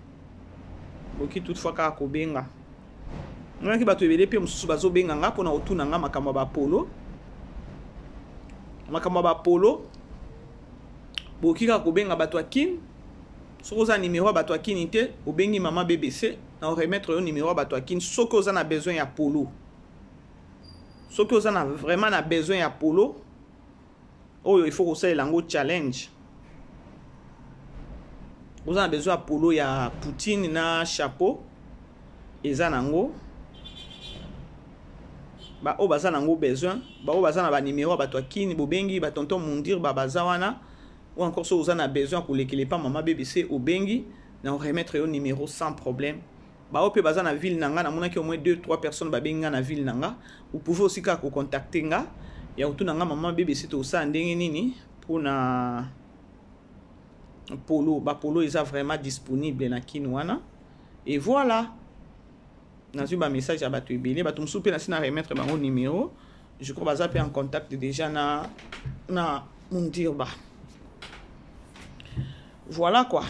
Boki toutefois kaka kobenga. Monaki bato ebele mpe mosusu bazobenga nga mpona kotuna nga makambo ya bapolo. Makambo ya bapolo bokoki kaka kobenga bato ya Kin. Soki oza numéro ya bato ya Kin te, obengi mama BBC na remettre yo numéro ya bato ya Kin soki oza na besoin ya polo. Soki oza na vraiment na besoin ya polo oyo il faut kosalela yango challenge. Oza na besoin ya polo ya Poutine na chapeau eza nango, ba oyo baza nango besoin, ba oyo baza na ba numéro ya bato ya Kin, bobengi ba tonton Mundir ba baza wana, ou encore soki oza na besoin ya kolekela epa mama BBC, obengi na remettre yo numéro sans problème. Ba oyo pe baza na ville na nga, namonaki au moins 2 3 personnes babengi nga na ville na nga. Vous pouvez aussi kaka kocontacter nga ya kotuna nga mama BBC tosala ndenge nini mpona polo. Ba polo eza vraiment disponible na Kin wana. Et voilà, nazwi ba message ya bato ebele, bato mosusu mpe nasi na remettre bango numéro. Je crois baza mpe en contact déjà na Mundirba. Voilà quoi.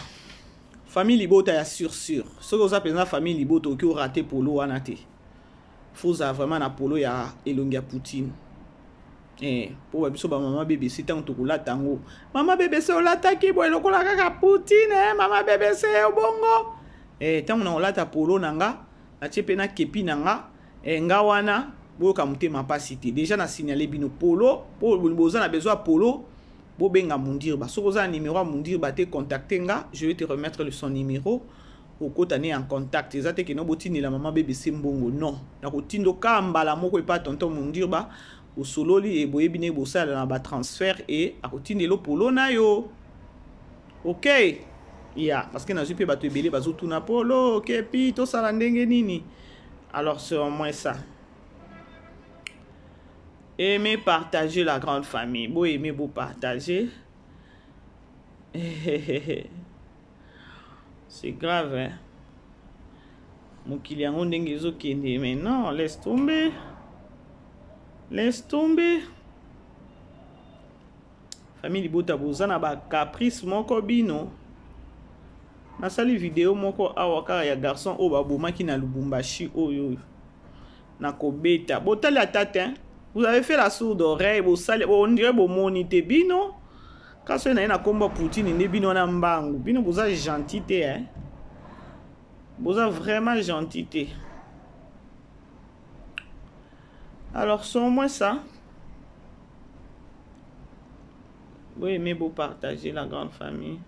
Famille libota ya sur sur. Soki oza mpenza famille libota, okoki orate polo wana te. Faut ozala vraiment na polo ya elongi ya Poutine. Eh, po ba biso ba mama BBC ntango tokolata yango. Mama BBC olataki boye lokola kaka Poutine, eh, mama BBC obongo. Eh, ntango na kolata polo na nga, natie pe na kepi na nga, eh, nga wana boyoka motema pasi te. Déjà na signaler bino polo, po boza na besoin ya polo, bobenga Mundirba. Soki oza na numéro ya Mundirba te, contacter nga, je vais te remettre son numéro. Okota ne en contact. Eza te keno botindela mama BBC mbongo. Non, nakotindo ka mbala moko epa tonton Mundirba, osololi e boyebi ne bosala na ba transfert e akotindelo polo na yo. OK. Ya, parce que nazwi pe bato ebele bazotuna polo, kepi tosala ndenge nini. Alors c'est au moins ça. Aimez, partager la grande famille. Bo aimer, bo partager. C'est grave, hein. Mokili yango ndenge ezokende, mais non, laisse tomber. Laisse tomber. Famille libota boza na ba caprice moko bino. Nasali video moko awa kaka ya garçon oyo babomaki na Lubumbashi oyo oyo na kobeta. Botali ata te. Vous avez fait la sourde oreille, bosali on dirait bomoni te bino. Kasi oyo naye na kombo Poutine nde bino wana mbangu. Bino boza gentil te hein. Boza vraiment gentil te. Alors, c'est au moins ça. Vous aimez vous partager la grande famille.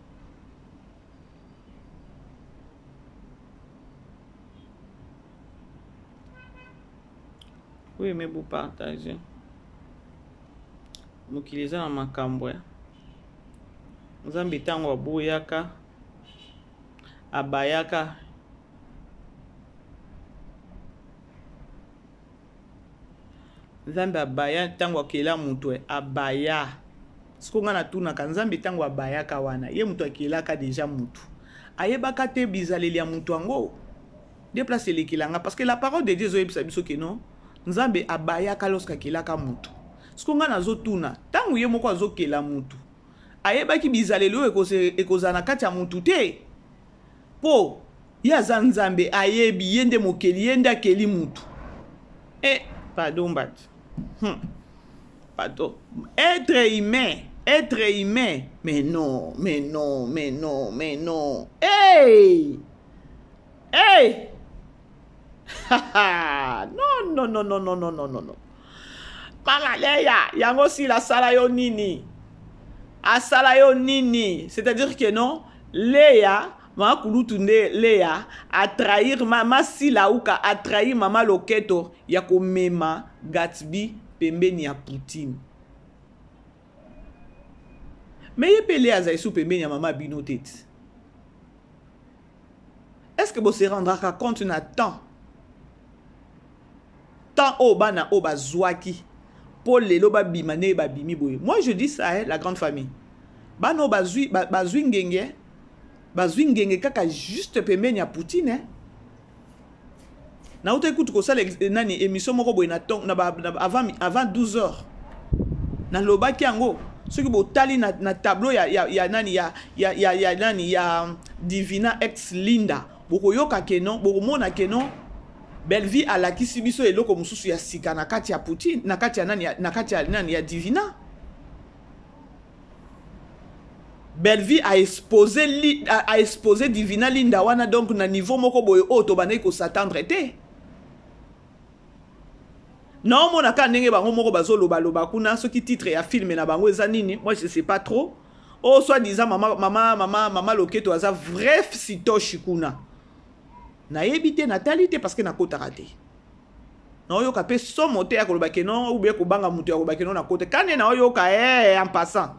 Vous aimez vous partager. Mokili eza na makambo ya Nzambe ntango aboyaka abayaka Nzambe abaya ntango akela moto eh, abaya siko ngai natunaka Nzambe ntango abayaka wana ye moto akelaka deja moto ayebaka te bizaleli ya moto yango nde place elekela nga parce que la parole de Dieu ezoyebisa biso ke non Nzambe abayaka lorsque akelaka moto siko ngai nazotuna ntango ye moko azokela moto ayebaki bizaleli oyo ekozala na kati ya moto te Po ye aza nzambe ayebi ye nde mokeli ye nde akeli mutu eh pardon mbadi pardon être humain être humain mais non mais non mais non mais non hey hey non non non non non non non non non Mama Leya yango sila asala yo nini asala yo nini c'est-à-dire que non Leya mama kulutu nde Leya atrahir mama Sila uka atrahir mama Loketo ya komema Gatsby pembeni ya Poutine me ye mpe Leya azali su pembeni ya mama bino te ti est-ce que bo se rendraka compte na temps temps oyo bana oyo bazwaki mpo lelo babima ndenge babimi boye moi je dis ça eh, la grande famille bana oyo bazwi bazwi ngenge bazwi ngenge kaka juste pembeni ya Poutine eh. Nautaki kutu kosala nani émission moko boye na, na, ba, na avant, avant 12 heures nalobaki yango soki botali na, na tableau ya, ya, ya nani ya, ya, ya, ya nani ya Divina ex Linda bokoyoka ke non bokomona ke non Bellevue alakisi biso eloko mosusu ya sika na kati ya Poutine na kati ya nani na kati ya nani ya Divina Bellevue a exposé li, a, a exposé Divina Linda wana donc na niveau moko boye oyo tobandaki ko s'attendre te naomona kaka ndenge bango moko bazolobaloba kuna soki titre ya filme na bango eza nini moi je sais pas trop oyo soit disant mama, mama, mama, mama loketo aza vrai sitoshi kuna nayebi te natali te parce que nakotaka te naoyoka mpe somo te ya koloba ke non ou bien kobanga moto ya koloba ke non nakota kande naoyoka eh, en passant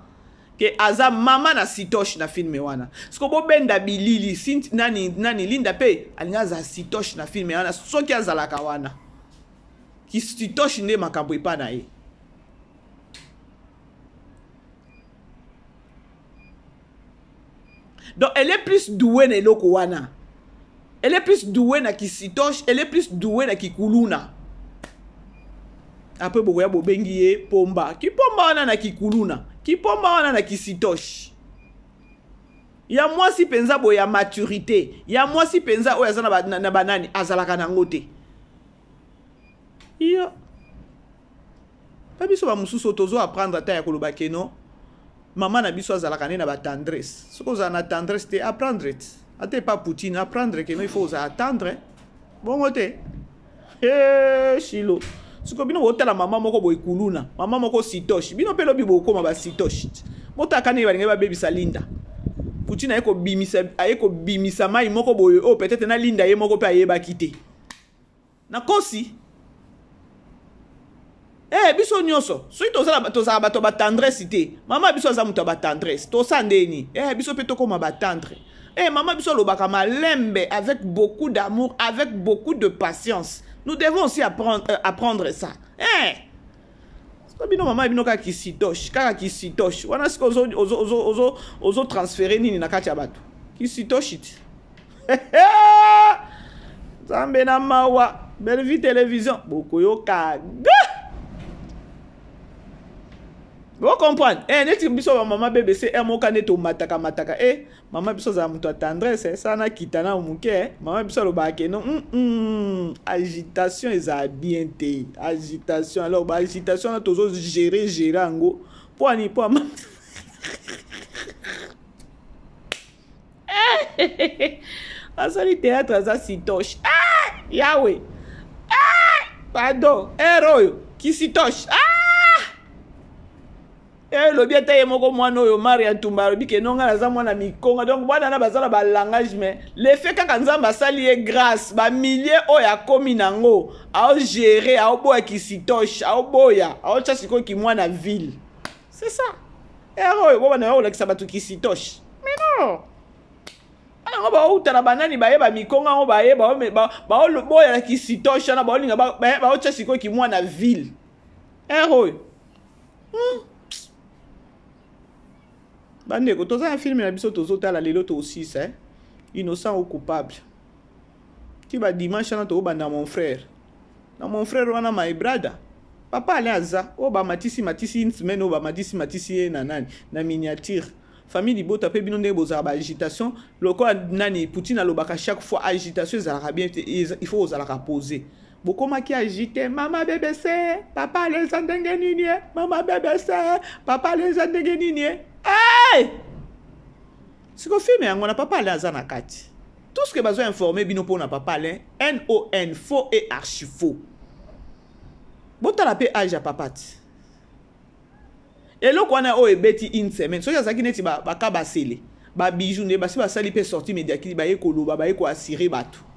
ke aza mama na sitoche na filme wana siko bobenda bilili Sinti, nani, nani linda mpe alingi aza sitoche na filme wana soki azalaka wana kisitoche nde makambo epa na ye Donc elle est plus douée na eloko wana. Elle est plus douée na kisitoche, elle est plus douée na kikuluna. Après bokoya bobengi ye pomba. Kipomba wana na kikuluna. Kipomba wana na kisitoche. Ya mwasi penza boye ya maturité. Ya mwasi penza oyo aza na, ba, na, na banani azalaka nango te. Iyo. Pa biso ba mususu tozo apprendre ata ya koloba ke non mama na biso azalaka nde na ba tendresse soki ozala na tendresse te apprendre te ata epa Poutine apprendre ke non il faut ozala tendre bongo te hey, shilo siko bino botala mama moko boye kuluna mama moko sitoche bino mpe lobi bokoma ba sitoche botaka ndenge balingi babebisa Linda Poutine aye kobimisa aye kobimisa mai moko boye oyo peut-être na Linda ye moko mpe ayebaki te Nakosi? Eh, biso nyonso soki tozala bato ya batendresse te mama biso aza moto ya batendresse tosala ndeni eh, biso mpe tokóma batendre eh, mama biso alobaka malembe avec beaucoup d'amour avec beaucoup de patience nous devons aussi apprendre, apprendre ça eh. Siko bino mama bino kaka kisitoche kaka kisitoche wana siko ozotransfere nini na kati ya bato kisitoche ti nzambe na mawa Bellevue télévision bokoyoka ga. Bo comprendre? Eh, neti biso ba mama BBC eh, moka nde tomataka mataka eh, mama biso azala moto ya tendresse eh, sana kita na moke eh, mama biso alobaka ke non mm -mm, agitation ezala bien te agitation alors ba agitation wana tozo gérer gérer yango mpo ani mpo ama asali théâtre aza sitoche ah! yawe ah! pardon ere oyo kisitoche ah! Eh, elobi ata ye moko mwana oyo maria ntumba alobi ke no ngai naza mwana mikonga donc bwana na baza na balangage mais lefe kaka nzambe asali ye grâce bamilie oyo akomi nango aogere aoboya kisitoche aoboya aotya sikoyo kimwana ville c'est ça ere oyo bobanda ya kolakisa bato kisitoche mais non bana yango baouta na banani baye bamikonga yango baye baoboyala kisitoche wana baolinga baotya sikoyo kimwana ville ere oyo hmm. bandeko toza na filme na biso tozotala lelo tosisa eh? innocent ou coupable ti ba dimanche wana tokobanda mon frère na mon frère wana my brother papa ale aza oyo bamatisi matisi une semaine oyo bamatisi matisi ye na nani na miniature famille libota mpe bino ndenge bozala ba agitation lokola nani poutine alobaka chaque fois agitation ezalaka bien te il faut ozalaka pose bokomaki agite mama bbc papa ale eza ndenge nini e mama bbc papa ale eza ndenge nini e hey! siko filme yango na papa ale aza na kati tout ce que bazo informe bino mpona papa alain non faux et archi faux botala mpe age ya papa ti eloko wana oyo ebeti une semaine soki azalaki neti bakabasele ba babijou nde basi basali mpe sortie médiatique baye koloba baye koassure bato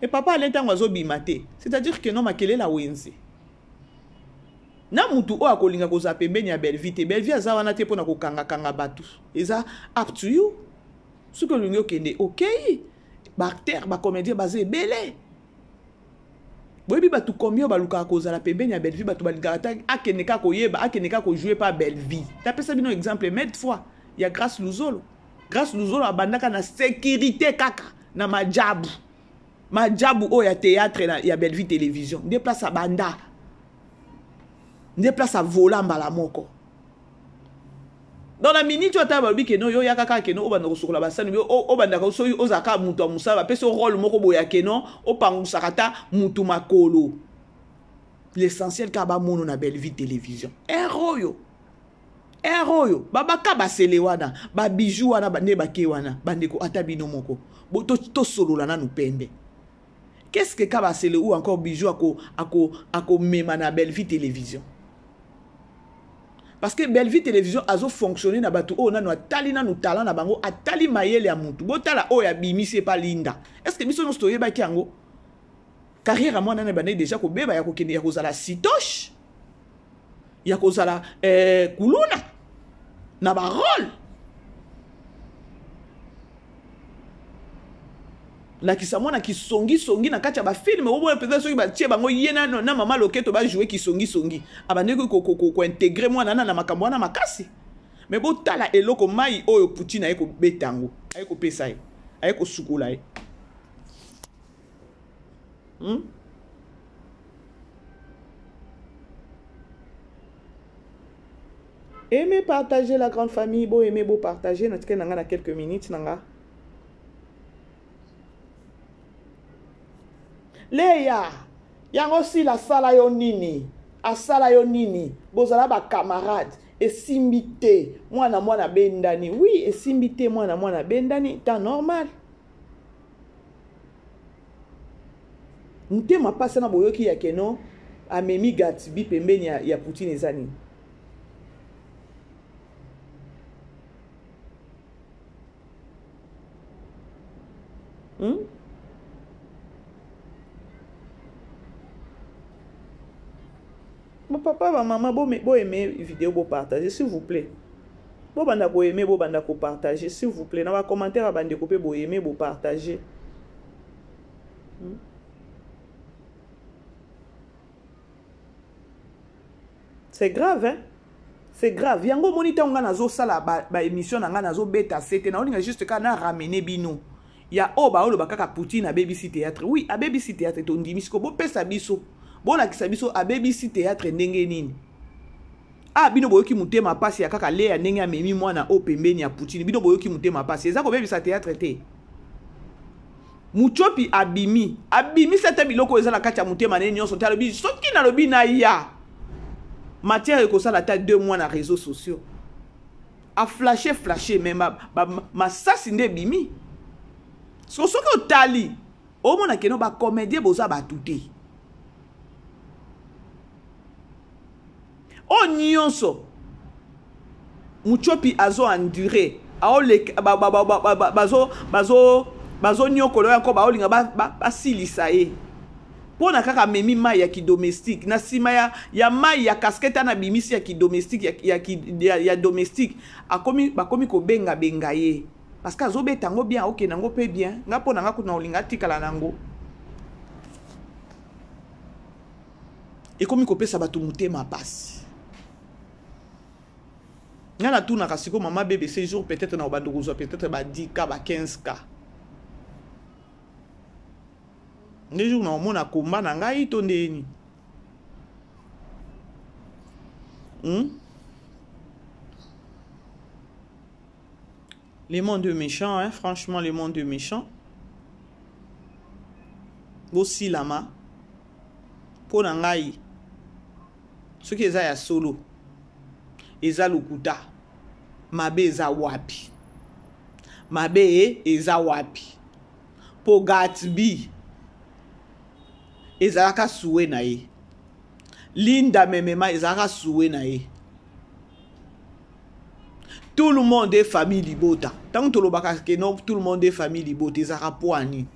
e papa alain ntango azobima te c'est-à-dire que non makelela wenze na mutu oyo akolinga kozala pembeni ya bellevie te bellevie aza wana te mpona kokangakanga bato eza up to you soki olingi okende okei baacteur bacomédien baza ebele boyebi bato combien balukaka kozala pembeni ya bellevie bato balingaka ata akende kaka koyeba akende kaka kojoue pa bellevie tapesa bino exemple maintes fois ya grace luzolo grace luzolo abandaka na sécurité kaka na majabu majabu oyo ya théâtre na, ya bellevue télévision nde place abanda nde place avola mbala moko donc na minute oyo ata balobi keno yo oyaka kaka keno obanda kosukola basani obandaka soki ozala kaka moto ya mosala bapesi yo role moko boye ya keno opangusaka ata motu makolo l'essentiel kaka bamono na bellevue télévision ere oyo ere oyo babaka basele wana babiju wana nde bake wana bandeko ata bino moko tosolola nanu pembe qu'est-ce que kabasele ou encore bijou ako ako akomema na bellevue télévision parce que bellevue télévision azo fonctionner na bato oyo nanu atali nanu talent na bango atali mayele ya mutu botala oyo abimisi epa linda est ce que biso nyonso toyebaki yango carrière ya mwana na ebandaki déjà kobeba ya kokende ya kozala sitoche ya kozala eh, kuluna na barole lakisa mwana kisongisongi na kati ya bafilme omona mpenza soki batie bango ye na, na mama loketo bajoue kisongisongi abandaki kointegre mwana na na makambo wana makasi me botala eloko mai oyo poutine aye kobeta yango aye kopesa ye aye kosukola ye hmm? Aimez partager la grande famille, bo aimer bo partager na tikali na nga na quelques minutes na nga. Leya, yango sila asala yo nini? Asala yo nini? Bozala ba camarades. Esimbi te. Mwana mwana bendani. Oui, esimbi te mwana mwana bendani, temps normal. Motema pasi na boyoki ya keno amemi Gatsby pembeni ya, ya Poutine eza nini? Hmm? Bon papa ba maman bo bo aimer vidéo bo partager s'il vous plaît. Bo banda ko aimer bo banda ko partager s'il vous plaît. Na ba commentaire ya bandeko pe bo aimer bo partager. Hmm? C'est grave hein? C'est grave. Yango moni tango nga nazo sala ba, ba émission na nga nazo beta sete na olinga juste ka na ramener bino. Ya oyo baoloba kaka Poutine abebisi théâtre. Oui, abebisi théâtre tondimi siko bopesa biso. Bolakisa biso abebisi théâtre ndenge nini? Ah, bino boyoki motema pasi ya kaka Lea ndenge amemi mwana oyo pembeni ya Poutine. Bino boyoki motema pasi. Eza kobebisa théâtre te. Mutshopi abimi, abimisi ata biloko oyo eza na kati ya motema na ye nyonso te. Alobi soki nalobi naya, matière ekosala ata 2 mois na réseaux sociaux. A flashe flashe mais ma, ba, masasi nde ebimi. Siko soki otali omona keno ba comédien boza bato te. Oyo nyonso Mutshopi azo endure bazonyokola oyo yango baolinga basilisa ye mpo na kaka amemi mai ya kidomestique na nsima ya, ya mai ya casquette ana abimisi ya kidomestique ya, ya, ya, ya domestique akomi bakomi kobengabenga ye parce que azobeta yango bien akokende yango mpe bien nga mpo na nga kutu na kolinga atikala na yango ekomi kopesa bato motema pasi nga natunaka sikoyo mama bbc jour peut-être na obanda kozwa peut-être ba 10 k ba 15 k nde jour na omona komba na ngai to ndeni hmm? Le monde est méchant, hein? Franchement, le monde est méchant. Bosilama. Mpo na ngai, soki eza ya solo, eza lokuta, mabe eza wapi? Mabe eza wapi? Mpo Gatsby ezalaka suwe na ye. Linda Memema ezalaka suwe na ye. Tout le monde est famille libota. Tant tolobaka que non, tout le monde est famille libota, ezalaka po ani.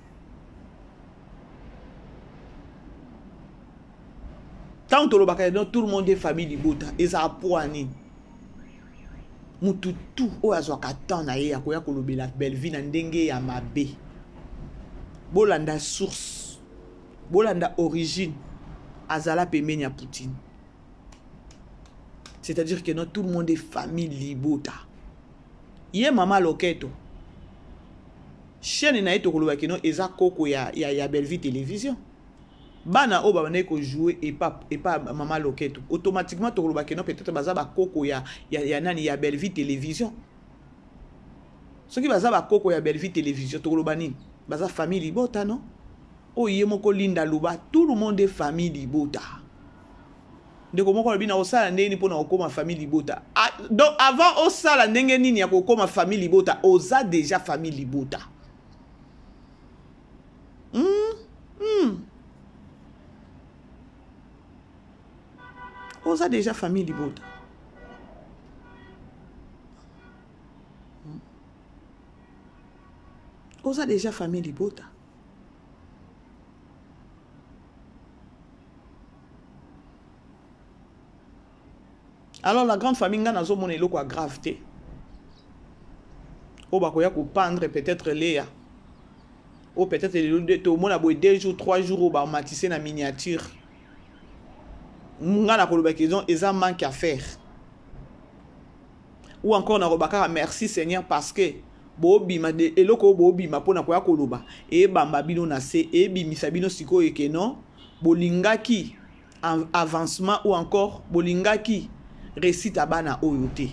Tant tolobaka que non, tout le monde est famille libota, ezalaka po ani. Mutu tout oyo azwaka temps na ye ya koya kolobela Bellevue na ndenge ya mabe. Bolanda source, bolanda origine, azala pembeni ya Poutine. C'est-à-dire que non, tout le monde est famille libota. Ye mama loketo. Chaîne na ye tokoloba que non eza koko ya ya, ya Bellevue télévision. Bana oyo babandaki kojouer epa epa mama loketo. Automatiquement tokoloba que non peut-être baza ba koko ya ya, ya nani ya Bellevue télévision. Soki baza ba koko ya Bellevue télévision tokoloba nini? Baza famille libota non? Oyo ye moko Linda aloba tout le monde est famille libota. Ndeko moko alobi nakosala ndenge nini mpo na kokoma famille libota. Ah, donc avant osala ndenge nini ya kokoma famille libota, oza déjà famille libota. Oza déjà famille libota. Oza déjà famille libota. Alors la grande famille nga nazomona eloko ya grave te. Oyo bakoya kopendre peut-être Léa. Oyo peut-être lelo tomona boye 2 jours, 3 jours oyo bamatise na miniature. Nga nakoloba ke eza manque à faire. Ou encore nakoloba kaka merci Seigneur parce que bobima de eloko oyo bobima mpona koya koloba ebamba bino na se ebimisa bino sikoyo ke non bolingaki avancement ou encore bolingaki réussite ya bana oyo te.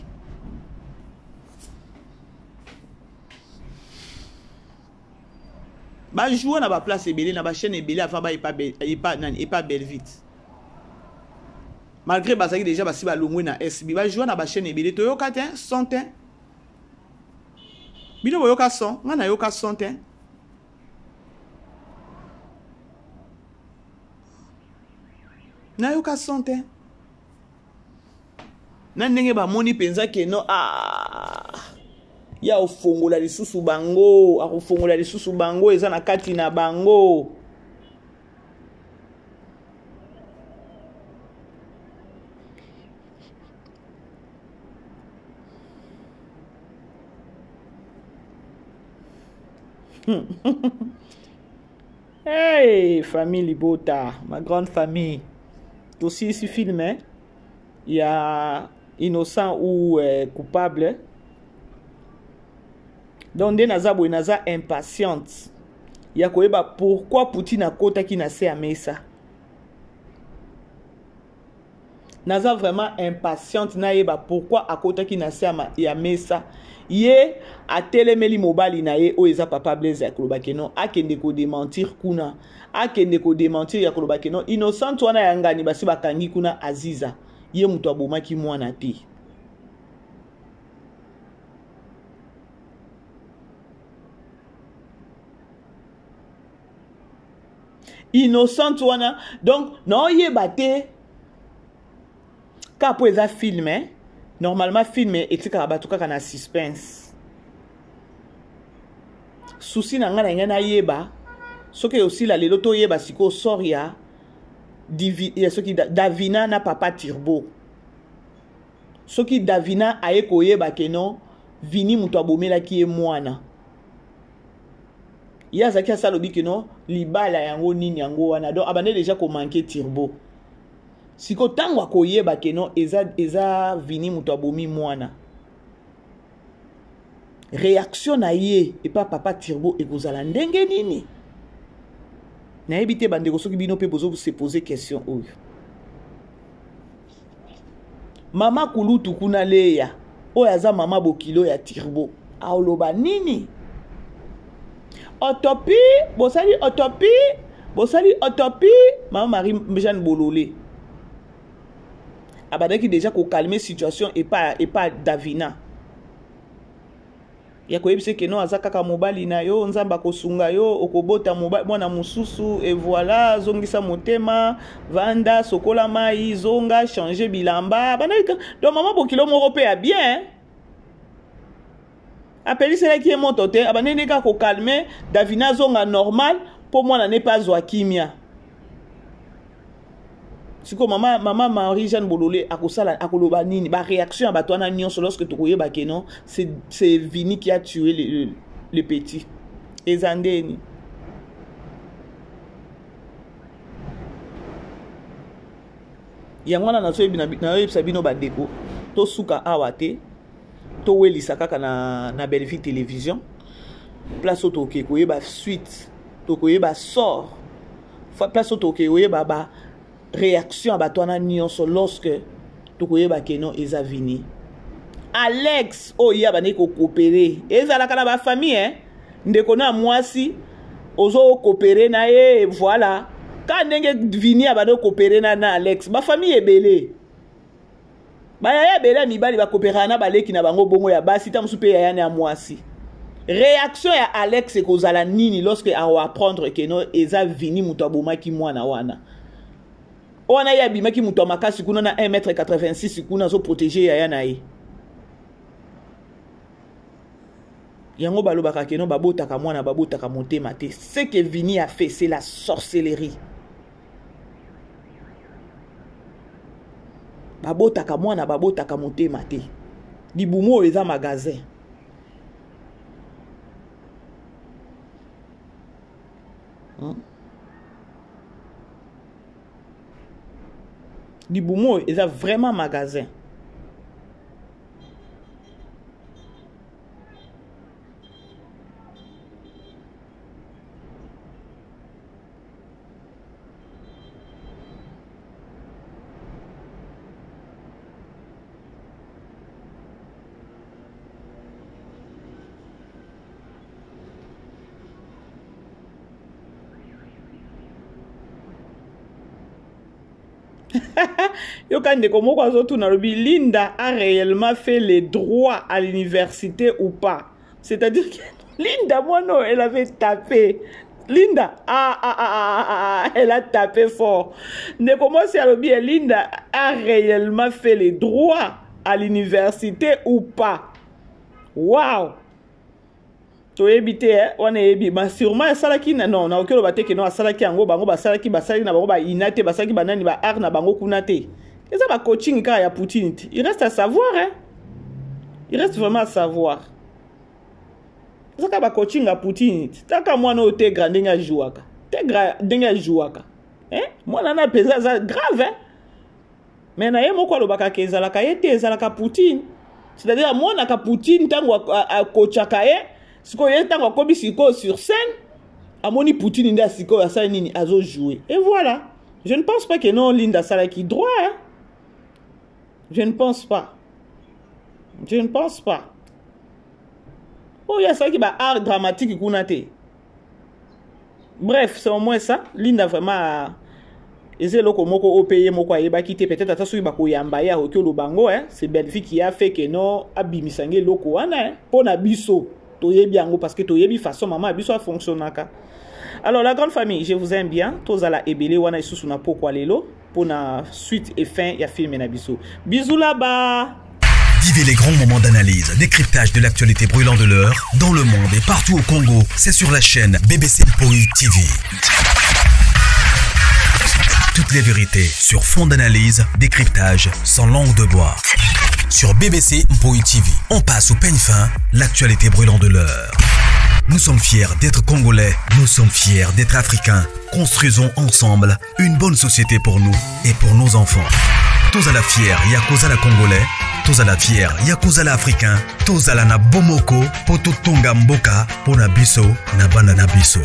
Ba jouer na ba place ebele na ba chaîne ebele avant ba epa epa nani epa Belvite. Malgré bazaki déjà basi balongwe na SB ba jouer na ba chaîne ebele toyoka te son te. Bino boyoka son, nga nayoka son te. Nayoka son te. Na ndenge bamoni mpenza ke no ah, ya ofongola lisusu bango, akofongola lisusu bango eza na kati na bango. Hey, famille Libota, ma grande famille. Aussi, ce film, hein? Il y a innocent ou coupable. Donc, nde naza boye, naza impatiente. Ya koyeba pourquoi Poutine akotaki na se ya mesa. Naza vraiment impatiente nayeba pourquoi akotaki na se ya mesa. Ye atelemeli mobali na ye oyo eza papa Blaise ya koloba ke non akende ko dementir kuna. Akende ko dementir ya koloba ke non innocente wana ya ngani basi bakangi kuna Aziza. Ye moto abomaki mwana te. Innocente wana donc naoyeba te kaka mpo eza film eh? Normalement film etikaka bato kaka na suspense. Souci na ngai na ngai nayeba soki osila lelo toyeba sikoyo sort ya, divi, ya soki Davina na papa Turbo. Soki Davina aye koyeba ke non Vini moto abomelaki ye mwana, ye azalaki asi alobi ke non libala yango nini yango wana, donc abandaki deja komanke Turbo. Siko ntango akoyeba ke non eza, eza Vini moto abomi mwana, réaction na ye epa papa Turbo ekozala ndenge nini? Nayebi te bandeko soki bino mpe bozo se poser question oyo. Mama kulutu kuna Leya oyo aza mama bokilo ya Turbo aoloba nini? Autopie bosali, autopie bosali, autopie. Mama Marie Jeanne Bolole abandaki deja kokalme situation epa, epa Davina ya koyebisa ke non aza kaka mobali na yo, Nzambe akosunga yo, okobota mwana mosusu et voilà, zongisa motema, vanda, sokola mai, zonga, changer bilamba. Bandaki donc mama bokilo moko mpe ya bien apeliselaki ye moto te, abandaki nde kaka kokalme Davina azonga normal mpo mwana ne mpe azwa kimia. Sikoyo mama, mama Marie Jeanne Bolole akosala, akoloba nini? Ba réaction ya bato wana nyonso lorsque tokoyeba ke non c'est Vini qui a tué le, le petit, eza ndeni? Yango wana nazoyebisa bino bandeko, tosuka awa te, towelisa kaka na, na Bellevue Télévision, place oyo tokoki koyeba suite, tokoyeba sort, place oyo tokoki koyeba ba réaction ya bato wana nyonso lorsque tokoyeba ke non eza Vini. Alex oyo ye abandaki kokopere, ezalaka na bafamille eh? Ndeko na mwasi ozokopere na ye, voilà ka ndenge Vini abandaki kokopere na, na Alex. Bafamille ebele, bayaya ebele ya mibali bakoperaka na baleki na bango bongo ya basi, ta mosusu mpe yaya na ya mwasi. Réaction ya Alex ekozala nini lorsque akoapprendre ke no eza Vini moto abomaki mwana wana? Wana ye abimaki moto ya makasi kuna na 1m86 kuna azoprotege yaya na ye. Yango balobaka ke no babotaka mwana, babotaka motema te. Ce que Vini a fait, c'est la sorcellerie. Babotaka mwana, babotaka motema te. Libumu oyo eza magasin. Libumu oyo eza vraiment magasin. Yoka ndeko moko azotuna, alobi Linda a réellement fait les droits à l'université ou pas? C'est-à-dire que Linda mwana oyo, elle avait tapé Linda, ah, ah, ah, ah, ah, ah, elle a tapé fort. Ndeko mwasi alobi Linda a réellement fait les droits à l'université ou pas? Wow, toyebi te eh? Wana eyebi ma sûrement asalaki na non, nakoki oloba te ke non asalaki yango. Bango basalaki, basalaki na bango baina te, basalaki banani ba art na bango kuna te, eza ba coaching kaka ya Poutine te. Il reste à savoir, hein? Il reste vraiment à savoir. Eza kaka ba coaching ya Poutine te. Taka mwana oyo Tegra ndenge ajouaka, Tegra ndenge ajouaka, eh? Mwana na mpenza aza grave, hein? Mais na ye moko alobaka ke ezalaka ye te, ezalaka Poutine. C'est-à-dire amonaka Poutine ntango akochaka ye. Sikoyo ye ntango akomi sikoyo sur scène, amoni Poutine nde sikoyo asali nini, azojoue, et voilà. Je ne pense pas que non Linda asalaki droit, hein? Je ne pense pas. Je ne pense pas. Oyo asalaki ba art dramatique kuna te. Bref, c'est au moins ça. Linda vraiment eza eloko moko oyo mpe ye moko ayebaki te. Peut-être ata soki bakoyamba ye, akoki oloba yango. C'est Bellevie qui a fait que no abimisa nge eloko wana mpo na biso toyebi yango, parce que toyebi façon mama ya biso afonctionnaka. Alors la grande famille, je vous aime bien. Tozala ebele wana lisusu na pokwa lelo mpona suite et fin ya film na biso. Bisous là-bas. Vivez les grands moments d'analyse, décryptage de l'actualité brûlante de l'heure, dans le monde et partout au Congo. C'est sur la chaîne BBC Mpoi TV. Toutes les vérités sur fond d'analyse, décryptage, sans langue de bois. Sur BBC Mpoi TV, on passe au peigne fin l'actualité brûlante de l'heure. Nous sommes fiers d'être Congolais, nous sommes fiers d'être Africains. Construisons ensemble une bonne société pour nous et pour nos enfants. Tozala fier ya kozala Congolais, tozala fier ya kozala Africain, tozala na bomoko po totonga mboka pona biso na bana na biso.